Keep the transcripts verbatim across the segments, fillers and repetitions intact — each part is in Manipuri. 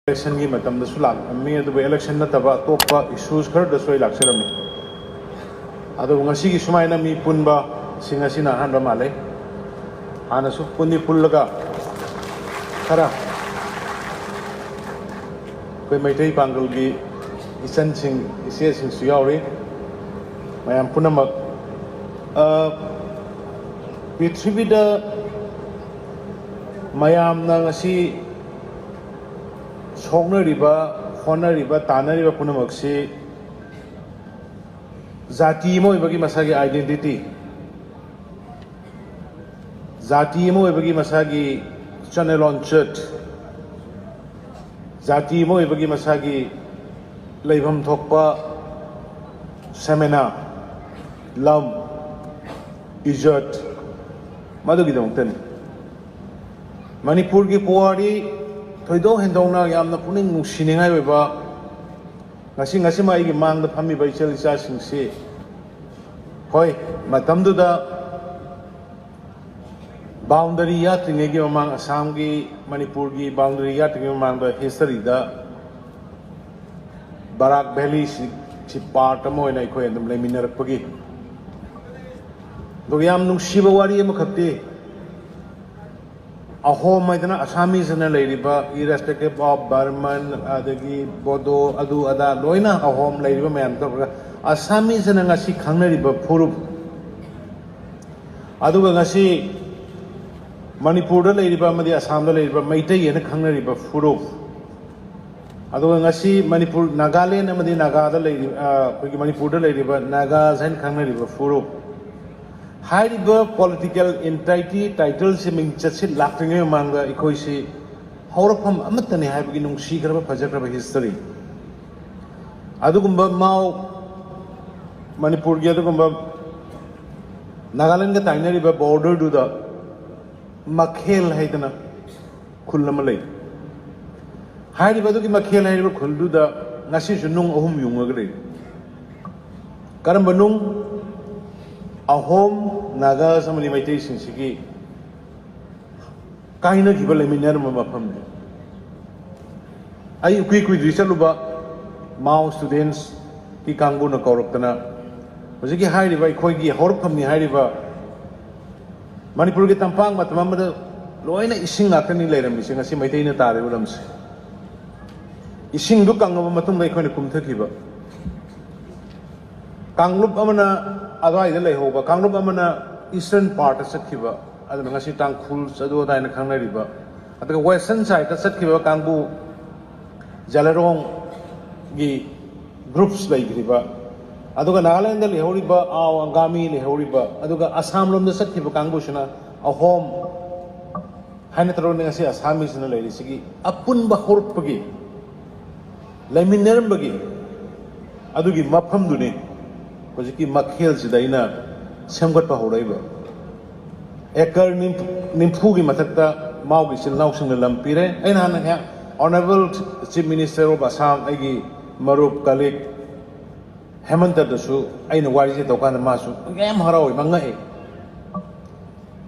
ꯏꯂꯦꯛꯁꯟꯒꯤ ꯃꯇꯝꯗꯁꯨ ꯂꯥꯛꯂꯝꯃꯤ, ꯑꯗꯨꯕꯨ ꯏꯂꯦꯛꯁꯟ ꯅꯠꯇꯕ ꯑꯇꯣꯞꯄ ꯏꯁꯨꯁ ꯈꯔꯗꯁꯨ ꯑꯩ ꯂꯥꯛꯆꯔꯝꯃꯤ꯫ ꯑꯗꯨꯕꯨ ꯉꯁꯤꯒꯤ ꯁꯨꯃꯥꯏꯅ ꯃꯤ ꯄꯨꯟꯕ ꯁꯤ ꯉꯁꯤꯅ ꯑꯍꯥꯟꯕ ꯃꯥꯜꯂꯦ꯫ ꯍꯥꯟꯅꯁꯨ ꯄꯨꯟꯗꯤ ꯄꯨꯜꯂꯒ ꯈꯔ ꯑꯩꯈꯣꯏ ꯃꯩꯇꯩ ꯄꯥꯡꯒꯜꯒꯤ ꯏꯆꯟꯁꯤꯡ, ꯏꯆꯦꯁꯤꯡꯁꯨ ꯌꯥꯎꯔꯤ꯫ ꯃꯌꯥꯝ ꯄꯨꯝꯅꯃꯛ, ꯑ, ꯄ꯭ꯔꯤꯊꯤꯕꯤꯗ ꯃꯌꯥꯝꯅ ꯉꯁꯤ ꯁꯣꯛꯅꯔꯤꯕ, ꯍꯣꯠꯅꯔꯤꯕ, ꯇꯥꯟꯅꯔꯤꯕ ꯄꯨꯝꯅꯃꯛꯁꯤ ꯖꯥꯇꯤ ꯑꯃ ꯑꯣꯏꯕꯒꯤ ꯃꯁꯥꯒꯤ identity, ꯖꯥꯇꯤ ꯑꯃ ꯑꯣꯏꯕꯒꯤ ꯃꯁꯥꯒꯤ ꯆꯠꯅ ꯂꯣꯟꯆꯠ, ꯖꯥꯇꯤ ꯑꯃ ꯑꯣꯏꯕꯒꯤ ꯃꯁꯥꯒꯤ ꯂꯩꯐꯝ ꯊꯣꯛꯄ ꯁꯦꯃꯦꯅꯥ, ꯂꯝ, ꯏꯖꯠ, ꯃꯗꯨꯒꯤꯗꯃꯛꯇꯅꯤ꯫ ꯃꯅꯤꯄꯨꯔꯒꯤ ꯄꯨꯋꯥꯔꯤ ꯊꯣꯏꯗꯣꯛ ꯍꯦꯟꯗꯣꯛꯅ ꯌꯥꯝꯅ ꯄꯨꯛꯅꯤꯡ ꯅꯨꯡꯁꯤꯅꯤꯡꯉꯥꯏ ꯑꯣꯏꯕ, ꯉꯁꯤ, ꯉꯁꯤꯃꯛ ꯑꯩꯒꯤ ꯃꯥꯡꯗ ꯐꯝꯃꯤꯕ ꯏꯆꯜ ꯏꯆꯥꯁꯤꯡꯁꯤ, ꯍꯣꯏ, ꯃꯇꯝꯗꯨꯗ ꯕꯥꯎꯟꯗꯔꯤ ꯌꯥꯠꯇ꯭ꯔꯤꯉꯩꯒꯤ ꯃꯃꯥꯡ, ꯑꯁꯥꯝꯒꯤ, ꯃꯅꯤꯄꯨꯔꯒꯤ ꯕꯥꯎꯟꯗꯔꯤ ꯌꯥꯠꯇ꯭ꯔꯤꯉꯩ ꯃꯃꯥꯡꯗ ꯍꯤꯁꯇꯔꯤꯗ ꯕꯔꯥꯛ ꯚꯦꯂꯤꯁꯤ, ꯁꯤ ꯄꯥꯔꯠ ꯑꯃ ꯑꯣꯏꯅ ꯑꯩꯈꯣꯏ ꯑꯗꯨꯝ ꯂꯩꯃꯤꯟꯅꯔꯛꯄꯒꯤ, ꯑꯗꯨꯒ ꯌꯥꯝ ꯅꯨꯡꯁꯤꯕ ꯋꯥꯔꯤ ꯑꯃꯈꯛꯇꯤ, ꯑꯍꯣꯝ ꯍꯥꯏꯗꯅ ꯑꯁꯥꯃꯤꯁꯅ ꯂꯩꯔꯤꯕ, irrespective of Burman, ꯑꯗꯒꯤ ꯕꯣꯗꯣ, ꯑꯗꯨ ꯑꯗꯥ ꯂꯣꯏꯅ ꯑꯍꯣꯝ ꯂꯩꯔꯤꯕ ꯃꯌꯥꯝ ꯇꯧꯔꯒ, ꯑꯁꯥꯃꯤꯁꯅ ꯉꯁꯤ ꯈꯪꯅꯔꯤꯕ ꯐꯨꯔꯨꯞ, ꯑꯗꯨꯒ ꯉꯁꯤ ꯃꯅꯤꯄꯨꯔꯗ ꯂꯩꯔꯤꯕ ꯑꯃꯗꯤ ꯑꯁꯥꯝꯗ ꯂꯩꯔꯤꯕ ꯃꯩꯇꯩ ꯍꯥꯏꯅ ꯈꯪꯅꯔꯤꯕ ꯐꯨꯔꯨꯞ, ꯑꯗꯨꯒ ꯉꯁꯤ ꯃꯅꯤꯄꯨꯔ, ꯅꯥꯒꯥꯂꯦꯟ ꯑꯃꯗꯤ ꯅꯥꯒꯥꯗ ꯂꯩꯔꯤ-, ꯑ, ꯑꯩꯈꯣꯏꯒꯤ ꯃꯅꯤꯄꯨꯔꯗ ꯂꯩꯔꯤꯕ ꯅꯥꯒꯥꯁ ꯍꯥꯏꯅ ꯈꯪꯅꯔꯤꯕ ꯐꯨꯔꯨꯞ, ꯍꯥꯏꯔꯤꯕ ꯄꯣꯂꯤꯇꯤꯀꯦꯜ ꯑꯦꯟꯇꯥꯏꯇꯤ ꯇꯥꯏꯇꯜꯁꯤ ꯃꯤꯡ ꯆꯠꯁꯤꯠ ꯂꯥꯛꯇ꯭ꯔꯤꯉꯩ ꯃꯃꯥꯡꯗ ꯑꯩꯈꯣꯏꯁꯤ ꯍꯧꯔꯛꯐꯝ ꯑꯃꯠꯇꯅꯤ ꯍꯥꯏꯕꯒꯤ ꯅꯨꯡꯁꯤꯈ꯭ꯔꯕ ꯐꯖꯈ꯭ꯔꯕ ꯍꯤꯁꯇꯔꯤ꯫ ꯑꯗꯨꯒꯨꯝꯕ ꯃꯥꯎ, ꯃꯅꯤꯄꯨꯔꯒꯤ ꯑꯗꯨꯒꯨꯝꯕ ꯅꯥꯒꯥꯂꯦꯟꯒ ꯇꯥꯏꯅꯔꯤꯕ ꯕꯣꯔꯗꯔꯗꯨꯗ ꯃꯈꯦꯜ ꯍꯥꯏꯗꯅ ꯈꯨꯜ ꯑꯃ ꯂꯩ꯫ ꯍꯥꯏꯔꯤꯕ ꯑꯗꯨꯒꯤ ꯃꯈꯦꯜ ꯍꯥꯏꯔꯤꯕ ꯈꯨꯜꯗꯨꯗ ꯉꯁꯤꯁꯨ ꯅꯨꯡ ꯑꯍꯨꯝ ꯌꯨꯡꯉꯒ ꯂꯩ꯫ ꯀꯔꯝꯕ ꯅꯨꯡ? ꯑꯍꯣꯝ, ꯅꯥꯒꯥꯁ ꯑꯃꯗꯤ ꯃꯩꯇꯩꯁꯤꯡꯁꯤꯒꯤ ꯀꯥꯏꯅꯈꯤꯕ, ꯂꯩꯃꯤꯟꯅꯔꯝꯕ ꯃꯐꯝꯅꯤ꯫ ꯑꯩ ꯏꯀꯨꯏ ꯀꯨꯏꯗ꯭ꯔꯤ ꯆꯠꯂꯨꯕ ꯃꯥꯎ ꯁ꯭ꯇꯨꯗꯦꯟꯁꯀꯤ ꯀꯥꯡꯕꯨꯅ ꯀꯧꯔꯛꯇꯅ, ꯍꯧꯖꯤꯛꯀꯤ ꯍꯥꯏꯔꯤꯕ ꯑꯩꯈꯣꯏꯒꯤ ꯍꯧꯔꯛꯐꯝꯅꯤ ꯍꯥꯏꯔꯤꯕ ꯃꯅꯤꯄꯨꯔꯒꯤ ꯇꯝꯄꯥꯛ ꯃꯇꯝ ꯑꯃꯗ ꯂꯣꯏꯅ ꯏꯁꯤꯡ ꯉꯥꯛꯇꯅꯤ ꯂꯩꯔꯝꯃꯤꯁꯦ꯫ ꯉꯁꯤ ꯃꯩꯇꯩꯅ ꯇꯥꯔꯤꯕ ꯂꯝꯁꯦ, ꯏꯁꯤꯡꯗꯨ ꯀꯪꯉꯕ ꯃꯇꯨꯡꯗ ꯑꯩꯈꯣꯏꯅ ꯀꯨꯝꯊꯈꯤꯕ꯫ ꯀꯥꯡꯂꯨꯞ ꯑꯃꯅ ꯑꯗ꯭ꯋꯥꯏꯗ ꯂꯩꯍꯧꯕ, ꯀꯥꯡꯂꯨꯞ ꯑꯃꯅ ꯏꯁꯇꯔꯟ ꯄꯥꯔꯠꯇ ꯆꯠꯈꯤꯕ, ꯑꯗꯨꯅ ꯉꯁꯤ ꯇꯥꯡꯈꯨꯜ ꯑꯗꯨ ꯑꯗꯥ ꯍꯥꯏꯅ ꯈꯪꯅꯔꯤꯕ꯫ ꯑꯗꯨꯒ ꯋꯦꯁꯇꯔꯟ ꯁꯥꯏꯠꯇ ꯆꯠꯈꯤꯕ ꯀꯥꯡꯕꯨ ꯖꯂꯔꯣꯡꯒꯤ ꯒ꯭ꯔꯨꯞꯁ ꯂꯩꯈ꯭ꯔꯤꯕ, ꯑꯗꯨꯒ ꯅꯥꯒꯥꯂꯦꯟꯗ ꯂꯩꯍꯧꯔꯤꯕ ꯑꯥꯎ ꯑꯪꯒꯥꯃꯤ ꯂꯩꯍꯧꯔꯤꯕ, ꯑꯗꯨꯒ ꯑꯁꯥꯝ ꯂꯣꯝꯗ ꯆꯠꯈꯤꯕ ꯀꯥꯡꯕꯨꯁꯤꯅ ꯑꯍꯣꯝ ꯍꯥꯏꯅ ꯇꯧꯔꯒ ꯉꯁꯤ ꯑꯁꯥꯝꯃꯤꯁꯤꯅ ꯂꯩꯔꯤꯁꯤꯒꯤ ꯑꯄꯨꯟꯕ ꯍꯧꯔꯛꯄꯒꯤ, ꯂꯩꯃꯤꯟꯅꯔꯝꯕꯒꯤ ꯑꯗꯨꯒꯤ ꯃꯐꯝꯗꯨꯅꯤ ꯍꯧꯖꯤꯛꯀꯤ ꯃꯈꯦꯜꯁꯤꯗ ꯑꯩꯅ ꯁꯦꯝꯒꯠꯄ ꯍꯧꯔꯛꯏꯕ꯫ ꯑꯦꯀꯔ ꯅꯤꯝꯐꯨ, ꯅꯤꯝꯐꯨꯒꯤ ꯃꯊꯛꯇ ꯃꯥꯎꯒꯤ ꯏꯆꯤꯜ ꯏꯅꯥꯎꯁꯤꯡꯅ ꯂꯝ ꯄꯤꯔꯦ꯫ ꯑꯩꯅ ꯍꯥꯟꯅ ꯍꯦꯛ honourable chief minister of Assam, ꯑꯩꯒꯤ ꯃꯔꯨꯞ, ꯀꯂꯤꯛ ꯍꯦꯃꯟꯇꯗꯁꯨ ꯑꯩꯅ ꯋꯥꯔꯤꯁꯦ ꯇꯧꯀꯥꯟꯗ ꯃꯥꯁꯨ ꯌꯥꯝ ꯍꯔꯥꯎꯏ, ꯃꯥ ꯉꯛꯏ꯫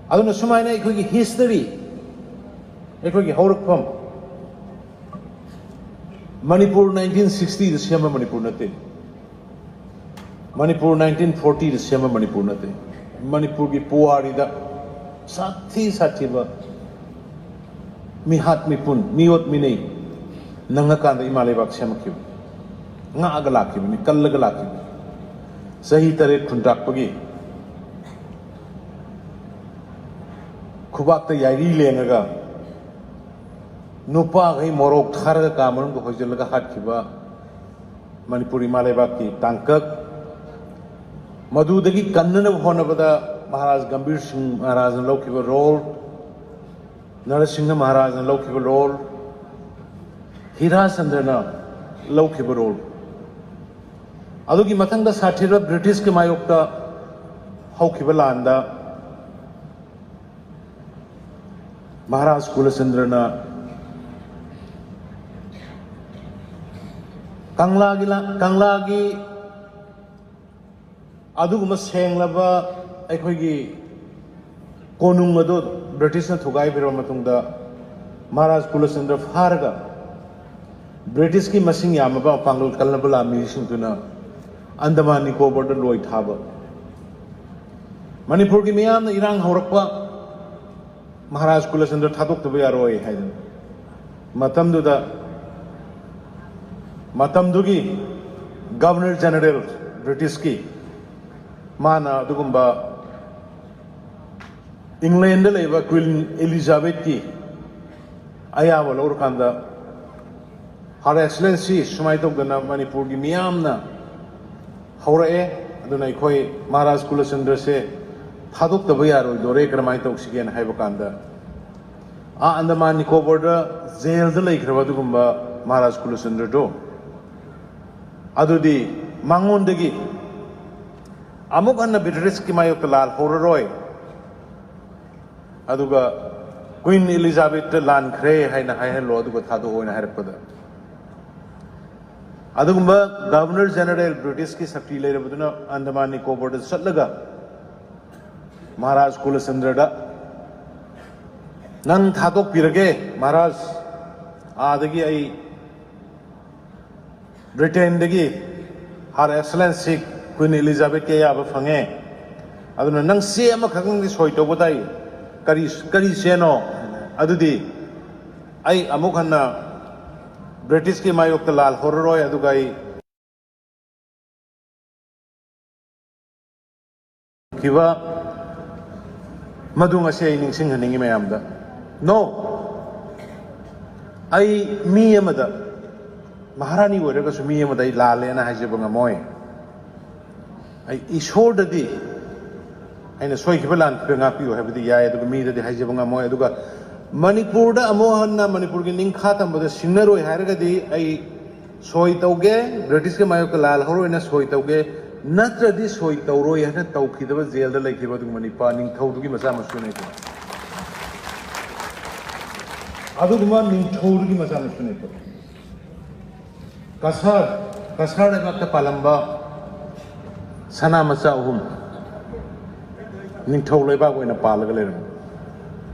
ꯑꯗꯨꯅ ꯁꯨꯃꯥꯏꯅ ꯑꯩꯈꯣꯏꯒꯤ ꯍꯤꯁꯇꯔꯤ, ꯑꯩꯈꯣꯏꯒꯤ ꯍꯧꯔꯛꯐꯝ, ꯃꯅꯤꯄꯨꯔ ꯅꯥꯏꯟꯇꯤꯟ ꯁꯤꯛꯁꯇꯤꯗ ꯁꯦꯝꯕ ꯃꯅꯤꯄꯨꯔ ꯅꯠꯇꯦ꯫ ꯃꯅꯤꯄꯨꯔ ꯅꯥꯏꯟꯇꯤꯟ ꯐꯣꯔꯇꯤꯗ ꯁꯦꯝꯕ ꯃꯅꯤꯄꯨꯔ ꯅꯠꯇꯦ꯫ ꯃꯅꯤꯄꯨꯔꯒꯤ ꯄꯨꯋꯥꯔꯤꯗ ꯁꯥꯊꯤ ꯁꯥꯊꯤꯕ ꯃꯤꯍꯥꯠ ꯃꯤꯄꯨꯟ, ꯃꯤꯑꯣꯠ ꯃꯤꯅꯩ ꯅꯪꯉꯀꯥꯟꯗ ꯏꯃꯥ ꯂꯩꯕꯥꯛ ꯁꯦꯝꯃꯛꯈꯤꯕ, ꯉꯥꯛꯑꯒ ꯂꯥꯛꯈꯤꯕꯅꯤ, ꯀꯜꯂꯒ ꯂꯥꯛꯈꯤꯕꯅꯤ꯫ ꯆꯍꯤ ꯇꯔꯦꯠ ꯈꯨꯟꯇꯥꯛꯄꯒꯤ ꯈꯨꯕꯥꯛꯇ ꯌꯥꯏꯔꯤ ꯂꯦꯡꯉꯒ ꯅꯨꯄꯥꯈꯩ ꯃꯣꯔꯣꯛ ꯊꯥꯔꯒ ꯀꯥ ꯃꯅꯨꯡꯗ ꯍꯣꯏꯖꯤꯜꯂꯒ ꯍꯥꯠꯈꯤꯕ ꯃꯅꯤꯄꯨꯔ ꯏꯃꯥ ꯂꯩꯕꯥꯛꯀꯤ ꯇꯥꯡꯀꯛ, ꯃꯗꯨꯗꯒꯤ ꯀꯟꯅꯅꯕ ꯍꯣꯠꯅꯕꯗ ꯃꯍꯥꯔꯥꯖ ꯒꯝꯚꯤꯔ ꯁꯤꯡ ꯃꯍꯥꯔꯥꯖꯅ ꯂꯧꯈꯤꯕ ꯔꯣꯜ, ꯅꯔꯁꯤꯡꯍ ꯃꯍꯥꯔꯥꯖꯅ ꯂꯧꯈꯤꯕ ꯔꯣꯜ, ꯍꯤꯔꯥꯆꯟꯗ꯭ꯔꯅ ꯂꯧꯈꯤꯕ ꯔꯣꯜ, ꯑꯗꯨꯒꯤ ꯃꯊꯪꯗ ꯁꯥꯊꯤꯔꯕ ꯕ꯭ꯔꯤꯇꯤꯁꯀꯤ ꯃꯥꯌꯣꯛꯇ ꯍꯧꯈꯤꯕ ꯂꯥꯟꯗ ꯃꯍꯥꯔꯥꯖ ꯀꯨꯂꯆꯟꯗ꯭ꯔꯅ ꯀꯪꯂꯥꯒꯤ ꯂꯥꯟ, ꯀꯪꯂꯥꯒꯤ ꯑꯗꯨꯒꯨꯝꯕ ꯁꯦꯡꯂꯕ ꯑꯩꯈꯣꯏꯒꯤ ꯀꯣꯅꯨꯡ ꯑꯗꯨ ꯕ꯭ꯔꯤꯇꯤꯁꯅ ꯊꯨꯒꯥꯏꯕꯤꯔꯕ ꯃꯇꯨꯡꯗ ꯃꯍꯥꯔꯥꯖ ꯀꯨꯂꯆꯟꯗ꯭ꯔ ꯐꯥꯔꯒ ꯕ꯭ꯔꯤꯇꯤꯁꯀꯤ ꯃꯁꯤꯡ ꯌꯥꯝꯂꯕ ꯄꯥꯡꯒꯜ ꯀꯜꯂꯕ ꯂꯥꯟꯃꯤꯁꯤꯡꯗꯨꯅ ꯑꯟꯗꯃꯥꯟ ꯅꯤꯀꯣꯕꯔꯗ ꯂꯣꯏ ꯊꯥꯕ꯫ ꯃꯅꯤꯄꯨꯔꯒꯤ ꯃꯤꯌꯥꯝꯅ ꯏꯔꯥꯡ ꯍꯧꯔꯛꯄ ꯃꯍꯥꯔꯥꯖ ꯀꯨꯂꯆꯟꯗ꯭ꯔ ꯊꯥꯗꯣꯛꯇꯕ ꯌꯥꯔꯣꯏ ꯍꯥꯏꯗꯅ ꯃꯇꯝꯗꯨꯗ ꯃꯇꯝꯗꯨꯒꯤ ꯒꯕꯔꯅꯔ ꯖꯦꯅꯔꯦꯜ ꯕ꯭ꯔꯤꯇꯤꯁꯀꯤ ꯃꯥꯅ ꯑꯗꯨꯒꯨꯝꯕ ꯏꯪꯂꯦꯟꯗ ꯂꯩꯕ ꯀ꯭ꯋꯤꯟ ꯏꯂꯤꯖꯥꯕꯦꯠꯀꯤ ꯑꯌꯥꯕ ꯂꯧꯔꯀꯥꯟꯗ ꯍꯥꯔ ꯑꯦꯛꯁꯂꯦꯟꯁꯤ ꯁꯨꯃꯥꯏꯅ ꯇꯧꯗꯅ ꯃꯅꯤꯄꯨꯔꯒꯤ ꯃꯤꯌꯥꯝꯅ ꯍꯧꯔꯛꯑꯦ꯫ ꯑꯗꯨꯅ ꯑꯩꯈꯣꯏ ꯃꯍꯥꯔꯥꯖ ꯀꯨꯂꯆꯟꯗ꯭ꯔꯁꯦ ꯊꯥꯗꯣꯛꯇꯕ ꯌꯥꯔꯣꯏꯗꯣꯔꯦ, ꯀꯔꯝꯍꯥꯏꯅ ꯇꯧꯁꯤꯒꯦꯅ ꯍꯥꯏꯕ ꯀꯥꯟꯗ ꯑꯥ ꯑꯟꯗꯃꯥꯟ ꯅꯤꯀꯣꯕꯔꯗ ꯖꯦꯜꯗ ꯂꯩꯈ꯭ꯔꯕ ꯑꯗꯨꯒꯨꯝꯕ ꯃꯍꯥꯔꯥꯖ ꯀꯨꯂꯆꯟꯗ꯭ꯔꯗꯣ ꯑꯗꯨꯗꯤ ꯃꯉꯣꯟꯗꯒꯤ ꯑꯃꯨꯛ ꯍꯟꯅ ꯕ꯭ꯔꯤꯇꯤꯁꯀꯤ ꯃꯥꯌꯣꯛꯇ ꯂꯥꯜ ꯍꯧꯔꯔꯣꯏ, ꯑꯗꯨꯒ ꯀ꯭ꯋꯤꯟ ꯏꯂꯤꯖꯥꯕꯦꯠꯇ ꯂꯥꯟꯈ꯭ꯔꯦ ꯍꯥꯏꯅ ꯍꯥꯏꯍꯜꯂꯣ, ꯑꯗꯨꯒ ꯊꯥꯗꯣꯛꯑꯣꯅ ꯍꯥꯏꯔꯛꯄꯗ ꯑꯗꯨꯒꯨꯝꯕ ꯒꯕꯔꯅꯔ ꯖꯦꯅꯔꯦꯜ ꯕ꯭ꯔꯤꯇꯤꯁꯀꯤ ꯁꯛꯇꯤ ꯂꯩꯔꯕꯗꯨꯅ ꯑꯟꯗꯃꯥꯟ ꯅꯤꯀꯣꯕꯔꯗ ꯆꯠꯂꯒ ꯃꯍꯥꯔꯥꯖ ꯀꯨꯂꯆꯟꯗ꯭ꯔꯗ ꯅꯪ ꯊꯥꯗꯣꯛꯄꯤꯔꯒꯦ ꯃꯍꯥꯔꯥꯖ, ꯑꯥꯗꯒꯤ ꯑꯩ ꯕ꯭ꯔꯤꯇꯦꯟꯗꯒꯤ ꯍꯥꯔ ꯑꯦꯛꯁꯂꯦꯟꯁꯤ ꯀ꯭ꯋꯤꯟ ꯏꯂꯤꯖꯥꯕꯦꯠꯀꯤ ꯑꯌꯥꯕ ꯐꯪꯉꯦ, ꯑꯗꯨꯅ ꯅꯪ ꯆꯦ ꯑꯃꯈꯛꯇꯪꯗꯤ ꯁꯣꯏ ꯇꯧꯕ ꯇꯥꯏ꯫ ꯀꯔꯤ ꯀꯔꯤ ꯆꯦꯅꯣ? ꯑꯗꯨꯗꯤ ꯑꯩ ꯑꯃꯨꯛ ꯍꯟꯅ ꯕ꯭ꯔꯤꯇꯤꯁꯀꯤ ꯃꯥꯌꯣꯛꯇ ꯂꯥꯜ ꯍꯧꯔꯔꯣꯏ, ꯑꯗꯨꯒ ꯑꯩ ꯈꯤꯕ ꯃꯗꯨ ꯉꯁꯤ ꯑꯩ ꯅꯤꯡꯁꯤꯡꯍꯟꯅꯤꯡꯉꯤ ꯃꯌꯥꯝꯗ꯫ ꯅꯣ, ꯑꯩ ꯃꯤ ꯑꯃꯗ, ꯃꯍꯥꯔꯥꯅꯤ ꯑꯣꯏꯔꯒꯁꯨ ꯃꯤ ꯑꯃꯗ ꯑꯩ ꯂꯥꯜꯂꯦꯅ ꯍꯥꯏꯖꯕ ꯉꯝꯃꯣꯏ꯫ ꯑꯩ ꯏꯁꯣꯔꯗꯗꯤ ꯑꯩꯅ ꯁꯣꯏꯈꯤꯕ ꯂꯥꯟꯈꯤꯕ ꯉꯥꯛꯄꯤꯌꯨ ꯍꯥꯏꯕꯗꯤ ꯌꯥꯏ, ꯑꯗꯨꯒ ꯃꯤꯗꯗꯤ ꯍꯥꯏꯖꯕ ꯉꯝꯃꯣꯏ꯫ ꯑꯗꯨꯒ ꯃꯅꯤꯄꯨꯔꯗ ꯑꯃꯨꯛ ꯍꯟꯅ ꯃꯅꯤꯄꯨꯔꯒꯤ ꯅꯤꯡꯈꯥ ꯇꯝꯕꯗ ꯁꯤꯡꯅꯔꯣꯏ ꯍꯥꯏꯔꯒꯗꯤ ꯑꯩ ꯁꯣꯏ ꯇꯧꯒꯦ, ꯕ꯭ꯔꯤꯇꯤꯁꯀꯤ ꯃꯥꯌꯣꯛꯇ ꯂꯥꯜ ꯍꯧꯔꯣꯏꯅ ꯁꯣꯏ ꯇꯧꯒꯦ, ꯅꯠꯇ꯭ꯔꯗꯤ ꯁꯣꯏ ꯇꯧꯔꯣꯏ ꯍꯥꯏꯅ ꯇꯧꯈꯤꯗꯕ, ꯖꯦꯜꯗ ꯂꯩꯈꯤꯕ ꯑꯗꯨꯒꯨꯝꯕ ꯅꯤꯄꯥ ꯅꯤꯡꯊꯧꯗꯨꯒꯤ ꯃꯆꯥ ꯃꯁꯨꯅꯦ ꯑꯩꯈꯣꯏ꯫ ꯑꯗꯨꯒꯨꯝꯕ ꯅꯤꯡꯊꯧꯗꯨꯒꯤ ꯃꯆꯥ ꯃꯁꯨꯅꯦ ꯑꯩꯈꯣꯏ꯫ ꯀꯁꯥꯔ, ꯀꯁꯥꯔ ꯂꯩꯕꯥꯛꯇ ꯄꯥꯜꯂꯝꯕ ꯁꯅꯥ ꯃꯆꯥ ꯑꯍꯨꯝ ꯅꯤꯡꯊꯧ ꯂꯩꯕꯥꯛ ꯑꯣꯏꯅ ꯄꯥꯜꯂꯒ ꯂꯩꯔꯝꯃꯤ꯫